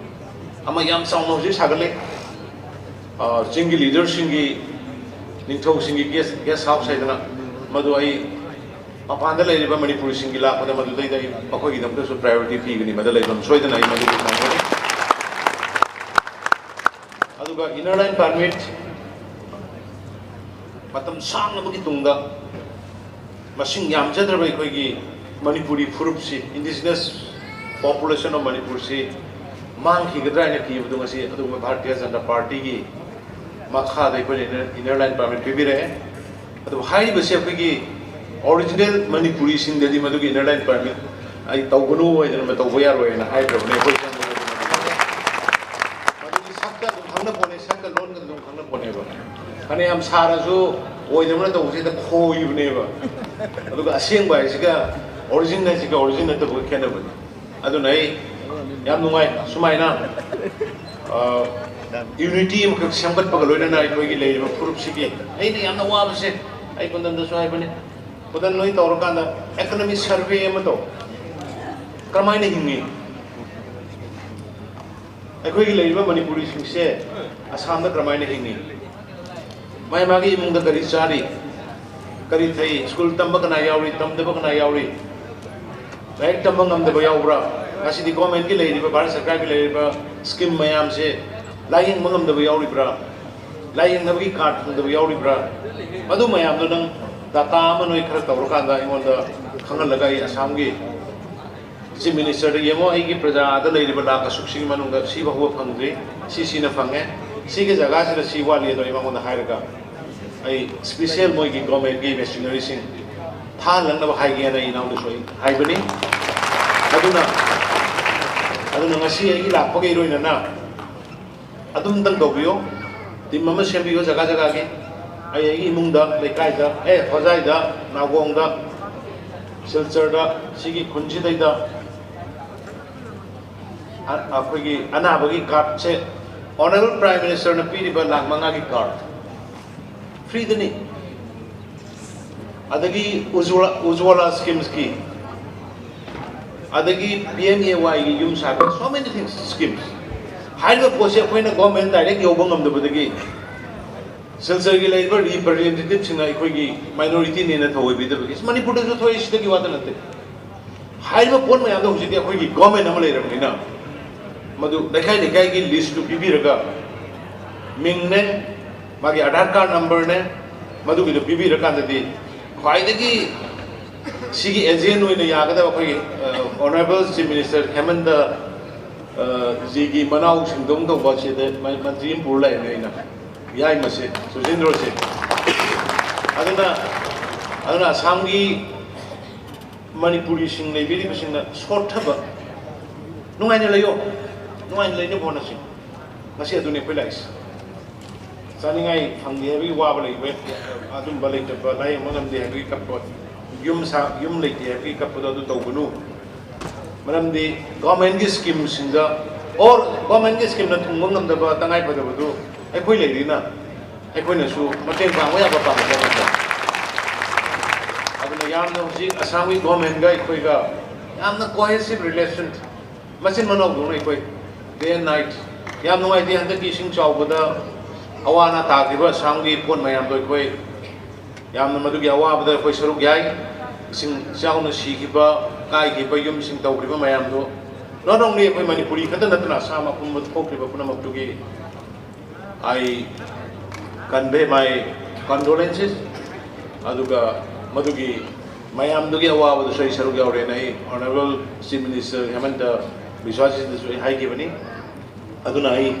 ꯑꯃ ꯌꯥꯝ ꯆꯥꯎꯅ ꯍꯧꯖꯤꯛ ꯁꯥꯒꯠꯂꯤ꯫ ꯑ, ꯆꯤꯡꯒꯤ ꯂꯤꯗꯔꯁꯤꯡꯒꯤ, ꯅꯤꯡꯊꯧꯁꯤꯡꯒꯤ ꯒꯦꯁ, ꯒꯦꯁ ꯍꯥꯎꯁ ꯍꯥꯏꯗꯅ, ꯃꯗꯨ ꯑꯩ ꯃꯄꯥꯟꯗ ꯂꯩꯔꯤꯕ ꯃꯅꯤꯄꯨꯔꯤꯁꯤꯡꯒꯤ ꯂꯥꯛꯄꯗ ꯃꯗꯨꯗꯩꯗ ꯑꯩ ꯃꯈꯣꯏꯒꯤꯗꯃꯛꯇꯁꯨ ꯄ꯭ꯔꯥꯏꯌꯣꯔꯤꯇꯤ ꯄꯤꯒꯅꯤ, ꯃꯗꯨ ꯂꯩꯐꯝ ꯁꯣꯏꯗꯅ ꯑꯩ ꯃꯗꯨ ꯐꯪꯒꯅꯤ꯫ ꯑꯗꯨꯒ ꯏꯅꯔ ꯂꯥꯏꯟ ꯄꯥꯔꯃꯤꯠ ꯃꯇꯝ ꯁꯥꯡꯂꯕꯒꯤ ꯇꯨꯡꯗ ꯃꯁꯤꯡ ꯌꯥꯝꯖꯗ꯭ꯔꯕ ꯑꯩꯈꯣꯏꯒꯤ ꯃꯅꯤꯄꯨꯔꯤ ꯐꯨꯔꯨꯞꯁꯤ, indigenous population of ꯃꯅꯤꯄꯨꯔꯁꯤ ꯃꯥꯡꯈꯤꯒꯗ꯭ꯔꯥ ꯍꯥꯏꯅ ꯀꯤꯕꯗꯨ ꯉꯁꯤ ꯑꯗꯨꯒꯨꯝꯕ ꯚꯥꯔꯇꯤꯌ ꯖꯅꯇꯥ ꯄꯥꯔꯇꯤꯒꯤ ꯃꯈꯥꯗ ꯑꯩꯈꯣꯏꯅ ꯏꯅꯔ, ꯏꯅꯔ ꯂꯥꯏꯟ ꯄꯥꯔꯃꯤꯠ ꯄꯤꯕꯤꯔꯛꯑꯦ꯫ ꯑꯗꯨ ꯍꯥꯏꯔꯤꯕꯁꯦ ꯑꯩꯈꯣꯏꯒꯤ ꯑꯣꯔꯤꯖꯤꯅꯦꯜ ꯃꯅꯤꯄꯨꯔꯤꯁꯤꯡꯗꯗꯤ ꯃꯗꯨꯒꯤ ꯏꯅꯔ ꯂꯥꯏꯟ ꯄꯔꯃꯤꯠ ꯑꯩ ꯇꯧꯒꯅꯨ ꯍꯥꯏꯗꯅ ꯇꯧꯕ ꯌꯥꯔꯣꯏ ꯍꯥꯏꯅ ꯍꯥꯏꯈ꯭ꯔꯕꯅꯦ ꯑꯩꯈꯣꯏ ꯆꯪꯕꯗꯗꯤ꯫ ꯃꯗꯨꯗꯤ ꯁꯛꯇ ꯑꯗꯨꯝ ꯈꯪꯅ ꯄꯣꯠꯅꯦ, ꯁꯛꯀ ꯂꯣꯟꯒ ꯑꯗꯨꯝ ꯈꯪꯅ ꯄꯣꯠꯅꯦꯕ꯫ ꯐꯅꯌꯥꯝ ꯁꯥꯔꯁꯨ ꯑꯣꯏꯗꯕꯅ ꯇꯧꯕꯁꯤꯗ ꯈꯣꯏꯕꯅꯦꯕ꯫ ꯑꯗꯨꯒ ꯑꯁꯦꯡꯕ ꯍꯥꯏꯁꯤꯒ ꯑꯣꯔꯤꯖꯤꯟ ꯍꯥꯏꯁꯤꯒ ꯑꯣꯔꯤꯖꯤꯟ ꯅꯠꯇꯕꯒ ꯈꯦꯠꯅꯕꯅꯤ꯫ ꯑꯗꯨꯅ ꯑꯩ ꯌꯥꯝ ꯅꯨꯡꯉꯥꯏ ꯁꯨꯃꯥꯏꯅ ꯌꯨꯅꯤꯇꯤ ꯑꯃꯈꯛ ꯁꯦꯝꯒꯠꯄꯒ ꯂꯣꯏꯅꯅ ꯑꯩꯈꯣꯏꯒꯤ ꯂꯩꯔꯤꯕ ꯐꯨꯔꯨꯞꯁꯤꯒꯤ ꯑꯩꯅ ꯌꯥꯝꯅ ꯋꯥꯕꯁꯦ, ꯑꯩ ꯈꯨꯟꯗꯟꯗꯁꯨ ꯍꯥꯏꯕꯅꯤ, ꯈꯨꯟꯗꯟ ꯅꯣꯏ ꯇꯧꯔꯀꯥꯟꯗ ꯑꯦꯀꯅꯣꯃꯤꯛ ꯁꯔꯚꯦ ꯑꯃ ꯇꯧ꯫ ꯀꯔꯝꯍꯥꯏꯅ ꯍꯤꯡꯉꯤ ꯑꯩꯈꯣꯏꯒꯤ ꯂꯩꯔꯤꯕ ꯃꯅꯤꯄꯨꯔꯤꯁꯤꯡꯁꯦ? ꯑꯁꯥꯝꯗ ꯀꯔꯝꯍꯥꯏꯅ ꯍꯤꯡꯉꯤ? ꯃꯥꯏ ꯃꯥꯒꯤ ꯏꯃꯨꯡꯗ ꯀꯔꯤ ꯆꯥꯔꯤ, ꯀꯔꯤ ꯊꯛꯏ, ꯁ꯭ꯀꯨꯜ ꯇꯝꯕ ꯀꯅꯥ ꯌꯥꯎꯔꯤ, ꯇꯝꯗꯕ ꯀꯅꯥ ꯌꯥꯎꯔꯤ, ꯂꯥꯏꯔꯤꯛ ꯇꯝꯕ ꯉꯝꯗꯕ ꯌꯥꯎꯕ꯭ꯔꯥ? ꯉꯁꯤꯗꯤ ꯒꯣꯔꯃꯦꯟꯒꯤ ꯂꯩꯔꯤꯕ, ꯚꯥꯔꯠ ꯁꯔꯀꯥꯔꯒꯤ ꯂꯩꯔꯤꯕ ꯁ꯭ꯀꯤꯝ ꯃꯌꯥꯝꯁꯦ ꯂꯥꯏꯌꯦꯡꯕ ꯉꯝꯗꯕ ꯌꯥꯎꯔꯤꯕ꯭ꯔꯥ? ꯂꯥꯏꯌꯦꯡꯅꯕꯒꯤ ꯀꯥꯔꯗ ꯐꯪꯗꯕ ꯌꯥꯎꯔꯤꯕ꯭ꯔꯥ? ꯃꯗꯨ ꯃꯌꯥꯝꯗꯣ ꯅꯪ ꯗꯥꯇꯥ ꯑꯃ ꯅꯣꯏ ꯈꯔ ꯇꯧꯔꯀꯥꯟꯗ ꯑꯩꯉꯣꯟꯗ ꯈꯪꯍꯜꯂꯒ ꯑꯩ ꯑꯁꯥꯝꯒꯤ ꯆꯤꯐ ꯃꯤꯅꯤꯁꯇꯔꯗ ꯌꯦꯡꯉꯣ, ꯑꯩꯒꯤ ꯄ꯭ꯔꯖꯥꯗ ꯂꯩꯔꯤꯕ ꯂꯥꯈ ꯑꯁꯨꯛꯁꯤꯒꯤ ꯃꯅꯨꯡꯗ ꯁꯤ ꯐꯥꯎꯕ ꯐꯪꯗ꯭ꯔꯤ, ꯁꯤ ꯁꯤꯅ ꯐꯪꯉꯦ, ꯁꯤꯒꯤ ꯖꯒꯥꯁꯤꯗ ꯁꯤ ꯋꯥꯠꯂꯤ ꯑꯗꯣ ꯑꯩ ꯃꯉꯣꯟꯗ ꯍꯥꯏꯔꯒ ꯑꯩ ꯁ꯭ꯄꯤꯁꯦꯜ ꯃꯣꯏꯒꯤ ꯒꯣꯔꯃꯦꯟꯒꯤ ꯃꯦꯁꯤꯅꯔꯤꯁꯤꯡ ꯊꯥꯍꯜꯂꯛꯅꯕ ꯍꯥꯏꯒꯦꯅ ꯑꯩ ꯏꯅꯥꯎꯗꯁꯨ ꯑꯩ ꯍꯥꯏꯕꯅꯤ꯫ ꯑꯗꯨꯅ ꯑꯗꯨꯅ ꯉꯁꯤ ꯑꯩꯒꯤ ꯂꯥꯛꯄꯒ ꯏꯔꯣꯏꯅꯅ ꯑꯗꯨꯝꯇꯪ ꯇꯧꯕꯤꯌꯨ꯫ ꯇꯤꯝ ꯑꯃ ꯁꯦꯝꯕꯤꯌꯨ ꯖꯒꯥ ꯖꯒꯥꯒꯤ꯫ ꯑꯩ ꯑꯩꯒꯤ ꯏꯃꯨꯡꯗ, ꯂꯩꯀꯥꯏꯗ, ꯑꯦ, ꯍꯣꯖꯥꯏꯗ, ꯅꯥꯎꯒꯣꯡꯗ, ꯁꯤꯜꯆꯔꯗ, ꯁꯤꯒꯤ ꯈꯨꯟꯁꯤꯗꯩꯗ ꯑ-, ꯑꯩꯈꯣꯏꯒꯤ ꯑꯅꯥꯕꯒꯤ ꯀꯥꯔꯠꯁꯦ ꯑꯣꯅꯔꯦꯕꯜ ꯄ꯭ꯔꯥꯏꯝ ꯃꯤꯅꯤꯁꯇꯔꯅ ꯄꯤꯔꯤꯕ ꯂꯥꯈ ꯃꯉꯥꯒꯤ ꯀꯥꯔꯠ ꯐ꯭ꯔꯤꯗꯅꯤ꯫ ꯑꯗꯒꯤ ꯎꯖ꯭ꯋꯥꯂꯥ, ꯎꯖ꯭ꯋꯥꯂꯥ ꯁ꯭ꯀꯤꯝꯁꯀꯤ, ꯑꯗꯒꯤ ꯄꯤ ꯑꯦꯝ ꯑꯦ ꯋꯥꯏꯒꯤ ꯌꯨꯝ ꯁꯥꯕ, so many things, schemes꯫ ꯍꯥꯏꯔꯤꯕ ꯄꯣꯠꯁꯦ ꯑꯩꯈꯣꯏꯅ ꯒꯣꯔꯃꯦꯟ ꯗꯥꯏꯔꯦꯛ ꯌꯧꯕ ꯉꯝꯗꯕꯗꯒꯤ ꯁꯤꯜꯆꯔꯒꯤ ꯂꯩꯔꯤꯕ ꯔꯤꯄ꯭ꯔꯖꯦꯟꯇꯦꯇꯤꯚꯁꯤꯡꯅ ꯑꯩꯈꯣꯏꯒꯤ ꯃꯥꯏꯅꯣꯔꯤꯇꯤꯅꯦꯅ ꯊꯑꯣꯏꯕꯤꯗꯕꯒꯤ꯫ ꯃꯅꯤꯄꯨꯔꯗꯁꯨ ꯊꯣꯛꯏ, ꯁꯤꯗꯒꯤ ꯋꯥꯗ ꯅꯠꯇꯦ꯫ ꯍꯥꯏꯔꯤꯕ ꯄꯣꯠ ꯃꯌꯥꯝꯗꯣ ꯍꯧꯖꯤꯛꯇꯤ ꯑꯩꯈꯣꯏꯒꯤ ꯒꯣꯔꯃꯦꯟ ꯑꯃ ꯂꯩꯔꯕꯅꯤꯅ ꯃꯗꯨ ꯂꯩꯀꯥꯏ ꯂꯩꯀꯥꯏꯒꯤ ꯂꯤꯁꯇꯨ ꯄꯤꯕꯤꯔꯒ ꯃꯤꯡꯅꯦ, ꯃꯥꯒꯤ ꯑꯙꯥꯔ ꯀꯥꯔꯗ ꯅꯝꯕꯔꯅꯦ, ꯃꯗꯨꯒꯤꯗꯣ ꯄꯤꯕꯤꯔꯀꯥꯟꯗꯗꯤ ꯈ꯭ꯋꯥꯏꯗꯒꯤ ꯁꯤꯒꯤ ꯑꯦꯖꯦꯟ ꯑꯣꯏꯅ ꯌꯥꯒꯗꯕ ꯑꯩꯈꯣꯏꯒꯤ, ꯑ, ꯑꯣꯅꯔꯦꯕꯜ ꯆꯤꯐ ꯃꯤꯅꯤꯁꯇꯔ ꯍꯦꯃꯟꯇ, ꯑ, ꯖꯤꯒꯤ ꯃꯅꯥꯎ ꯁꯤꯡꯗꯧ ꯇꯧꯕ ꯁꯤꯗ ꯃ-, ꯃꯟꯇ꯭ꯔꯤ ꯑꯃ ꯄꯨꯔ ꯂꯥꯛꯏꯅꯦ ꯑꯩꯅ꯫ ꯌꯥꯏꯃꯁꯦ, ꯁꯨꯆꯤꯟꯗ꯭ꯔꯣꯁꯦ꯫ ꯑꯗꯨꯅ ꯑꯗꯨꯅ ꯑꯁꯥꯝꯒꯤ ꯃꯅꯤꯄꯨꯔꯤꯁꯤꯡ ꯂꯩꯕꯤꯔꯤꯕꯁꯤꯡꯅ ꯁꯣꯠꯊꯕ, ꯅꯨꯡꯉꯥꯏꯅ ꯂꯩꯌꯣ, ꯅꯨꯡꯉꯥꯏꯅ ꯂꯩꯅꯕ ꯍꯣꯠꯅꯁꯤ꯫ ꯉꯁꯤ ꯑꯗꯨꯅꯤ ꯑꯩꯈꯣꯏ ꯂꯥꯛꯏꯁꯦ꯫ ꯆꯥꯅꯤꯡꯉꯥꯏ ꯐꯪꯗꯦ ꯍꯥꯏꯕꯒꯤ ꯋꯥꯕ ꯂꯩꯕ, ꯑꯗꯨꯝꯕ ꯂꯩꯇꯕ, ꯂꯥꯏꯌꯦꯡꯕ ꯉꯝꯗꯦ ꯍꯥꯏꯕꯒꯤ ꯀꯞꯄ, ꯌꯨꯝ ꯁꯥ ꯌꯨꯝ ꯂꯩꯇꯦ ꯍꯥꯏꯕꯒꯤ ꯀꯞꯄꯗꯣ ꯑꯗꯨ ꯇꯧꯒꯅꯨ꯫ ꯃꯔꯝꯗꯤ ꯒꯣꯔꯃꯦꯟꯒꯤ ꯁ꯭ꯀꯤꯝꯁꯤꯡꯗ, ꯑꯣꯔ ꯒꯣꯔꯃꯦꯟꯒꯤ ꯁ꯭ꯀꯤꯝꯅ ꯊꯨꯡꯕ ꯉꯝꯗꯕ ꯇꯉꯥꯏ ꯐꯗꯕꯗꯨ ꯑꯩꯈꯣꯏ ꯂꯩꯔꯤꯅ, ꯑꯩꯈꯣꯏꯅꯁꯨ ꯃꯇꯦꯡ ꯄꯥꯡꯕ ꯌꯥꯕ ꯄꯥꯡꯒꯗꯕ꯫ ꯑꯗꯨꯅ ꯌꯥꯝꯅ ꯍꯧꯖꯤꯛ ꯑꯁꯥꯝꯒꯤ ꯒꯣꯔꯃꯦꯟꯒ ꯑꯩꯈꯣꯏꯒ ꯌꯥꯝꯅ ꯀꯣꯍꯦꯁꯤꯞ ꯔꯤꯂꯦꯁꯟ, ꯃꯆꯤꯟ ꯃꯅꯥꯎꯗꯧꯅ ꯑꯩꯈꯣꯏ ꯗꯦ ꯑꯦꯟ ꯅꯥꯏꯠ꯫ ꯌꯥꯝ ꯅꯨꯡꯉꯥꯏꯇꯦ, ꯍꯟꯗꯛꯀꯤ ꯏꯁꯤꯡ ꯆꯥꯎꯕꯗ ꯑꯋꯥ ꯑꯅꯥ ꯇꯥꯈꯤꯕ ꯑꯁꯥꯝꯒꯤ ꯄꯣꯠ ꯃꯌꯥꯝꯗꯣ ꯑꯩꯈꯣꯏ ꯌꯥꯝꯅ ꯃꯗꯨꯒꯤ ꯑꯋꯥꯕꯗ ꯑꯩꯈꯣꯏ ꯁꯔꯨꯛ ꯌꯥꯏ꯫ ꯏꯁꯤꯡ ꯏꯆꯥꯎꯅ ꯁꯤꯈꯤꯕ, ꯀꯥꯏꯈꯤꯕ ꯌꯨꯝꯁꯤꯡ ꯇꯧꯈ꯭ꯔꯤꯕ ꯃꯌꯥꯝꯗꯣ, not only ꯑꯩꯈꯣꯏ ꯃꯅꯤꯄꯨꯔꯤ ꯈꯛꯇ ꯅꯠꯇꯅ Assam ꯑꯄꯨꯝꯕꯗ ꯊꯣꯛꯈ꯭ꯔꯤꯕ ꯄꯨꯝꯅꯃꯛꯇꯨꯒꯤ I convey my condolences꯫ ꯑꯗꯨꯒ ꯃꯗꯨꯒꯤ ꯃꯌꯥꯝꯗꯨꯒꯤ ꯑꯋꯥꯕꯗꯨꯁꯨ ꯑꯩ ꯁꯔꯨꯛ ꯌꯥꯎꯔꯦꯅ ꯑꯩ Honourable Chief Minister ꯍꯦꯃꯟꯇ ꯕꯤꯁ꯭ꯋꯥꯁꯤꯗꯁꯨ ꯑꯩ ꯍꯥꯏꯈꯤꯕꯅꯤ꯫ ꯑꯗꯨꯅ ꯑꯩ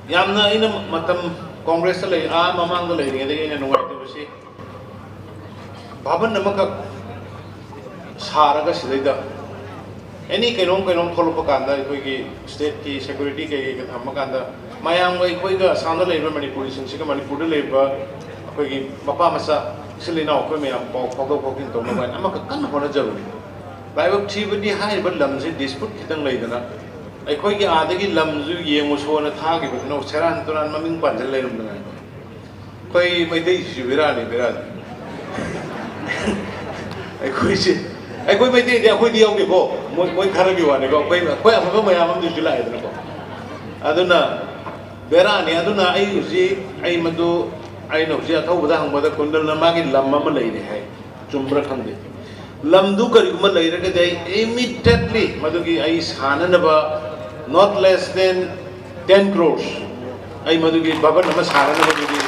ꯌꯥꯝꯅ, ꯑꯩꯅ ꯃꯇꯝ ꯀꯣꯡꯒ꯭ꯔꯦꯁꯇ ꯂꯩ, ꯑꯥ ꯃꯃꯥꯡꯗ ꯂꯩꯔꯤꯉꯩꯗꯒꯤ ꯑꯩꯅ ꯅꯨꯡꯉꯥꯏꯇꯕꯁꯤ, ꯚꯥꯕꯟ ꯑꯃꯈꯛ ꯁꯥꯔꯒ ꯁꯤꯗꯩꯗ ꯑꯦꯅꯤ ꯀꯩꯅꯣꯝ ꯀꯩꯅꯣꯝ ꯊꯣꯛꯂꯛꯄ ꯀꯥꯟꯗ, ꯑꯩꯈꯣꯏꯒꯤ ꯁ꯭ꯇꯦꯠꯀꯤ ꯁꯦꯀ꯭ꯌꯨꯔꯤꯇꯤ ꯀꯩ ꯀꯩꯒ ꯊꯝꯕ ꯀꯥꯟꯗ, ꯃꯌꯥꯝꯒ ꯑꯩꯈꯣꯏꯒ ꯑꯁꯥꯝꯗ ꯂꯩꯔꯤꯕ ꯃꯅꯤꯄꯨꯔꯤꯁꯤꯡꯁꯤꯒ ꯃꯅꯤꯄꯨꯔꯗ ꯂꯩꯔꯤꯕ ꯑꯩꯈꯣꯏꯒꯤ ꯃꯄꯥ ꯃꯆꯥ, ꯏꯆꯤꯜ ꯏꯅꯥꯎ ꯑꯩꯈꯣꯏ ꯃꯌꯥꯝ ꯄꯥꯎ ꯐꯥꯎꯗꯣꯛ ꯐꯥꯎꯖꯤꯟ ꯇꯧꯅꯕ ꯍꯥꯏꯅ ꯑꯃꯈꯛ ꯀꯟꯅ ꯍꯣꯠꯅꯖꯕꯅꯤ꯫ ꯂꯥꯏꯕꯛ ꯊꯤꯕꯗꯤ ꯍꯥꯏꯔꯤꯕ ꯂꯝꯁꯤ ꯗꯤꯁꯄ꯭ꯌꯨꯠ ꯈꯤꯇꯪ ꯂꯩꯗꯅ, ꯑꯩꯈꯣꯏꯒꯤ ꯑꯥꯗꯒꯤ ꯂꯝꯁꯨ ꯌꯦꯡꯉꯨꯁꯣꯅ ꯊꯥꯈꯤꯕꯗꯨꯅ ꯁꯦꯔꯥꯟ ꯇꯨꯔꯥꯟ ꯃꯃꯤꯡ ꯄꯥꯟꯁꯤꯜ ꯂꯩꯔꯝꯗꯅ꯫ ꯑꯩꯈꯣꯏ ꯃꯩꯇꯩꯁꯤꯁꯨ ꯕꯦꯔꯥꯅꯤ, ꯕꯦꯔꯥꯅꯤ꯫ ꯑꯩꯈꯣꯏꯁꯦ, ꯑꯩꯈꯣꯏ ꯃꯩꯇꯩꯗꯤ ꯑꯩꯈꯣꯏꯗꯤ ꯌꯥꯎꯗꯦꯀꯣ, ꯃꯣꯏ, ꯃꯣꯏ ꯈꯔꯒꯤ ꯋꯥꯅꯤꯀꯣ꯫ ꯑꯩꯈꯣꯏ, ꯑꯩꯈꯣꯏ ꯑꯐꯕ ꯃꯌꯥꯝ ꯑꯃꯗꯤꯁꯨ ꯂꯥꯛꯑꯦꯗꯅꯀꯣ꯫ ꯑꯗꯨꯅ ꯕꯦꯔꯥꯅꯤ꯫ ꯑꯗꯨꯅ ꯑꯩ ꯍꯧꯖꯤꯛ, ꯑꯩ ꯃꯗꯨ, ꯑꯩꯅ ꯍꯧꯖꯤꯛ ꯑꯊꯧꯕꯗ ꯍꯪꯕꯗ ꯀꯨꯟꯗꯜꯅ ꯃꯥꯒꯤ ꯂꯝ ꯑꯃ ꯂꯩꯔꯦ ꯍꯥꯏ꯫ ꯆꯨꯝꯕ꯭ꯔꯥ ꯈꯪꯗꯦ꯫ ꯂꯝꯗꯨ ꯀꯔꯤꯒꯨꯝꯕ ꯂꯩꯔꯒꯗꯤ ꯑꯩ ꯏꯃꯤꯗꯦꯠꯂꯤ ꯃꯗꯨꯒꯤ ꯑꯩ ꯁꯥꯅꯅꯕ, not less than ten crores, ꯑꯩ ꯃꯗꯨꯒꯤ ꯚꯕꯟ ꯑꯃ ꯁꯥꯅꯅꯕꯗꯨꯒꯤ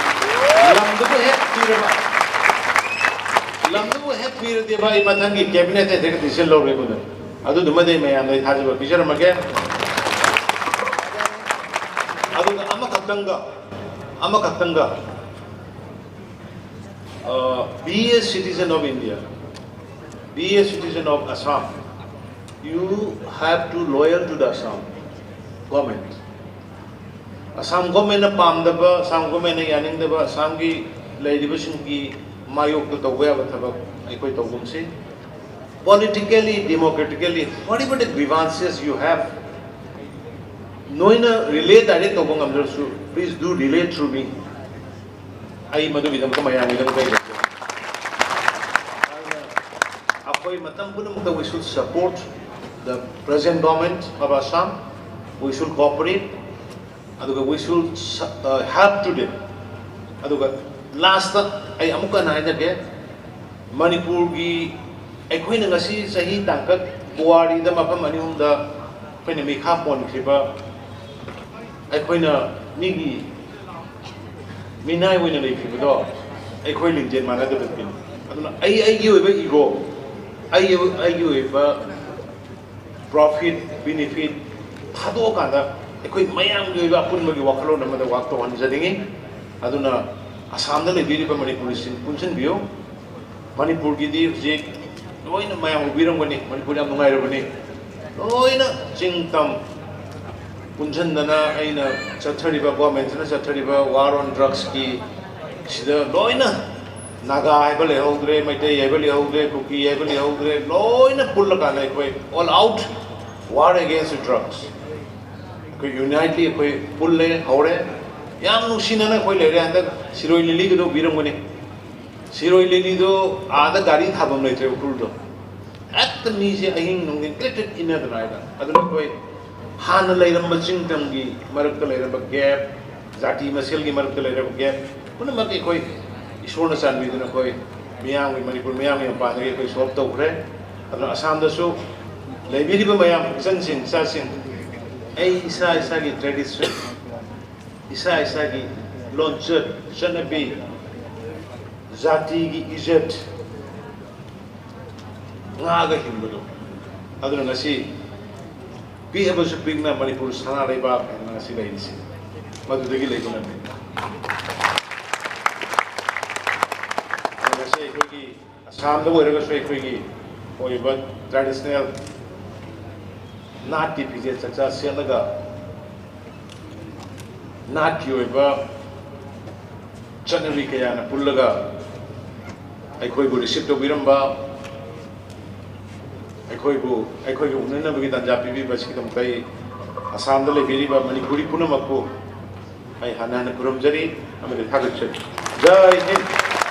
ꯂꯝꯗꯨꯕꯨ ꯍꯦꯛ ꯄꯤꯔꯕ, ꯂꯝꯗꯨꯕꯨ ꯍꯦꯛ ꯄꯤꯔꯗꯤꯕ ꯑꯩ ꯃꯊꯪꯒꯤ ꯀꯦꯕꯤꯅꯦꯠ ꯍꯦꯛꯇ decision ꯂꯧꯔꯦ꯫ ꯑꯗꯨꯅ ꯑꯗꯨꯗꯨꯃꯗꯤ ꯑꯩ ꯃꯌꯥꯝꯗ ꯑꯩ ꯊꯥꯖꯕ ꯄꯤꯖꯔꯝꯃꯒꯦ꯫ ꯑꯗꯨꯒ ꯑꯃꯈꯛꯇꯪꯒ ꯑꯃꯈꯛꯇꯪꯒ, uh, be a citizen of India, be a citizen of Assam, you have to loyal to the Assam government. Assam ꯒꯣꯔꯃꯦꯟꯅ ꯄꯥꯝꯗꯕ, ꯑꯁꯥꯝ ꯒꯣꯔꯃꯦꯟꯅ ꯌꯥꯅꯤꯡꯗꯕ, ꯑꯁꯥꯝꯒꯤ ꯂꯩꯔꯤꯕꯁꯤꯡꯒꯤ ꯃꯥꯌꯣꯛꯇ ꯇꯧꯕ ꯌꯥꯕ ꯊꯕꯛ ꯑꯩꯈꯣꯏ ꯇꯧꯒꯨꯝꯁꯤ꯫ Politically, democratically, whatever the grievances you have, ꯅꯣꯏꯅ relay direct ꯇꯧꯕ ꯉꯝꯗ꯭ꯔꯁꯨ, please do relay through me. ꯑꯩ ꯃꯗꯨꯒꯤꯗꯃꯛꯇ ꯃꯌꯥꯝꯒꯤꯗꯃꯛꯇ ꯑꯩ ꯂꯩꯖꯩ꯫ ꯑꯗꯨꯅ ꯑꯩꯈꯣꯏ ꯃꯇꯝ ꯄꯨꯝꯅꯃꯛꯇ we should support the present government of Assam, we should cooperate, ꯑꯗꯨꯒ we should, uh, help to them. ꯑꯗꯨꯒ last ꯑꯩ ꯑꯃꯨꯛꯀ ꯍꯟꯅ ꯍꯥꯏꯖꯒꯦ, ꯃꯅꯤꯄꯨꯔꯒꯤ ꯑꯩꯈꯣꯏꯅ ꯉꯁꯤ ꯆꯍꯤ ꯇꯥꯡꯀꯛ ꯄꯨꯋꯥꯔꯤꯗ ꯃꯐꯝ ꯑꯅꯤ ꯑꯍꯨꯝꯗ ꯑꯩꯈꯣꯏꯅ ꯃꯤꯈꯥ ꯄꯣꯟꯈ꯭ꯔꯤꯕ, ꯑꯩꯈꯣꯏꯅ ꯃꯤꯒꯤ ꯃꯤꯅꯥꯏ ꯑꯣꯏꯅ ꯂꯩꯈꯤꯕꯗꯣ ꯑꯩꯈꯣꯏ ꯂꯤꯡꯖꯦꯜ ꯃꯥꯟꯅꯗꯕꯒꯤꯅꯤ꯫ ꯑꯗꯨꯅ ꯑꯩ ꯑꯩꯒꯤ ꯑꯣꯏꯕ ego, ꯑꯩ ꯑꯩꯒꯤ ꯑꯣꯏꯕ profit, benefit ꯊꯥꯗꯣꯛꯑꯀꯥꯟꯗ ꯑꯩꯈꯣꯏ ꯃꯌꯥꯝꯒꯤ ꯑꯣꯏꯕ ꯑꯄꯨꯟꯕꯒꯤ ꯋꯥꯈꯜꯂꯣꯟ ꯑꯃꯗ work ꯇꯧꯍꯟꯖꯅꯤꯡꯉꯤ꯫ ꯑꯗꯨꯅ ꯑꯁꯥꯝꯗ ꯂꯩꯕꯤꯔꯤꯕ ꯃꯅꯤꯄꯨꯔꯤꯁꯤꯡ ꯄꯨꯟꯁꯤꯟꯕꯤꯌꯨ꯫ ꯃꯅꯤꯄꯨꯔꯒꯤꯗꯤ ꯍꯧꯖꯤꯛ ꯂꯣꯏꯅ ꯃꯌꯥꯝ ꯎꯕꯤꯔꯝꯒꯅꯤ, ꯃꯅꯤꯄꯨꯔ ꯌꯥꯝ ꯅꯨꯡꯉꯥꯏꯔꯕꯅꯤ꯫ ꯂꯣꯏꯅ ꯆꯤꯡ ꯇꯝ ꯄꯨꯟꯁꯤꯟꯗꯅ ꯑꯩꯅ ꯆꯠꯊꯔꯤꯕ, ꯒꯣꯔꯃꯦꯟꯁꯤꯅ ꯆꯠꯊꯔꯤꯕ war on drugsꯀꯤ ꯁꯤꯗ ꯂꯣꯏꯅ ꯅꯥꯒꯥ ꯍꯥꯏꯕ ꯂꯩꯍꯧꯗ꯭ꯔꯦ, ꯃꯩꯇꯩ ꯍꯥꯏꯕ ꯂꯩꯍꯧꯗ꯭ꯔꯦ, ꯀꯨꯀꯤ ꯍꯥꯏꯕ ꯂꯩꯍꯧꯗ꯭ꯔꯦ, ꯂꯣꯏꯅ ꯄꯨꯜꯂꯀꯥꯟꯗ ꯑꯩꯈꯣꯏ all out war against drugs꯫ ꯑꯩꯈꯣꯏ unitely ꯑꯩꯈꯣꯏ ꯄꯨꯜꯂꯦ, ꯍꯧꯔꯦ꯫ ꯌꯥꯝ ꯅꯨꯡꯁꯤꯅꯅ ꯑꯩꯈꯣꯏ ꯂꯩꯔꯦ꯫ ꯍꯟꯗꯛ ꯁꯤꯔꯣꯏ ꯂꯤꯂꯤꯒꯗꯣ ꯎꯕꯤꯔꯝꯒꯅꯤ꯫ ꯁꯤꯔꯣꯏ ꯂꯤꯂꯤꯗꯣ ꯑꯥꯗ ꯒꯥꯔꯤ ꯊꯥꯐꯝ ꯂꯩꯇ꯭ꯔꯦ, ꯎꯈ꯭ꯔꯨꯜꯗꯣ꯫ ꯍꯦꯛꯇ ꯃꯤꯁꯦ ꯑꯍꯤꯡ ꯅꯨꯡꯊꯤꯟ ꯀ꯭ꯔꯤꯠ ꯀ꯭ꯔꯤꯠ ꯏꯟꯅꯗꯅ ꯍꯥꯏꯗ꯫ ꯑꯗꯨꯅ ꯑꯩꯈꯣꯏ ꯍꯥꯟꯅ ꯂꯩꯔꯝꯕ ꯆꯤꯡ ꯇꯝꯒꯤ ꯃꯔꯛꯇ ꯂꯩꯔꯝꯕ gap, ꯖꯥꯇꯤ ꯃꯁꯦꯜꯒꯤ ꯃꯔꯛꯇ ꯂꯩꯔꯝꯕ gap ꯄꯨꯝꯅꯃꯛ ꯑꯩꯈꯣꯏ ꯏꯁꯣꯔꯅ ꯆꯥꯟꯕꯤꯗꯨꯅ ꯑꯩꯈꯣꯏ ꯃꯤꯌꯥꯝꯒꯤ, ꯃꯅꯤꯄꯨꯔ ꯃꯤꯌꯥꯝꯒꯤ ꯃꯄꯥꯟꯗꯒꯤ ꯑꯩꯈꯣꯏ solve ꯇꯧꯈ꯭ꯔꯦ꯫ ꯑꯗꯨꯅ ꯑꯁꯥꯝꯗꯁꯨ ꯂꯩꯕꯤꯔꯤꯕ ꯃꯌꯥꯝ, ꯏꯆꯟꯁꯤꯡ, ꯏꯆꯥꯁꯤꯡ, ꯑꯩ ꯏꯁꯥ ꯏꯁꯥꯒꯤ tradition, ꯏꯁꯥ ꯏꯁꯥꯒꯤ ꯂꯣꯟꯆꯠ, ꯆꯠꯅꯕꯤ, ꯖꯥꯇꯤꯒꯤ ꯏꯖꯠ ꯉꯥꯛꯑꯒ ꯍꯤꯡꯕꯗꯣ꯫ ꯑꯗꯨꯅ ꯉꯁꯤ ꯄꯤꯛꯑꯕꯁꯨ ꯄꯤꯛꯅ ꯃꯅꯤꯄꯨꯔ ꯁꯅꯥ ꯂꯩꯕꯥꯛ ꯍꯥꯏꯅ ꯉꯁꯤ ꯂꯩꯔꯤꯁꯤ ꯃꯗꯨꯗꯒꯤ ꯂꯩꯕ ꯉꯝꯃꯤ꯫ ꯉꯁꯤ ꯑꯩꯈꯣꯏꯒꯤ ꯑꯁꯥꯝꯗ ꯑꯣꯏꯔꯒꯁꯨ ꯑꯩꯈꯣꯏꯒꯤ ꯑꯣꯏꯕ ꯇ꯭ꯔꯦꯗꯤꯁꯅꯦꯜ ꯅꯥꯠꯀꯤ ꯐꯤꯖꯦꯠ ꯆꯥꯛꯆꯥ ꯁꯦꯠꯂꯒ ꯅꯥꯠꯀꯤ ꯑꯣꯏꯕ ꯆꯠꯅꯕꯤ ꯀꯌꯥꯅ ꯄꯨꯜꯂꯒ ꯑꯩꯈꯣꯏꯕꯨ ꯔꯤꯁꯤꯞ ꯇꯧꯕꯤꯔꯝꯕ, ꯑꯩꯈꯣꯏꯕꯨ ꯑꯩꯈꯣꯏꯒ ꯎꯅꯅꯕꯒꯤ ꯇꯥꯟꯖꯥ ꯄꯤꯕꯤꯕ ꯑꯁꯤꯒꯤꯗꯃꯛꯇ ꯑꯩ ꯑꯁꯥꯝꯗ ꯂꯩꯕꯤꯔꯤꯕ ꯃꯅꯤꯄꯨꯔꯤ ꯄꯨꯝꯅꯃꯛꯄꯨ ꯑꯩ ꯍꯟꯅ ꯍꯟꯅ ꯈꯨꯔꯨꯝꯖꯔꯤ ꯑꯃꯗꯤ ꯊꯥꯒꯠꯆꯔꯤ꯫ ꯖꯥꯏ ꯍꯤꯟꯗ꯫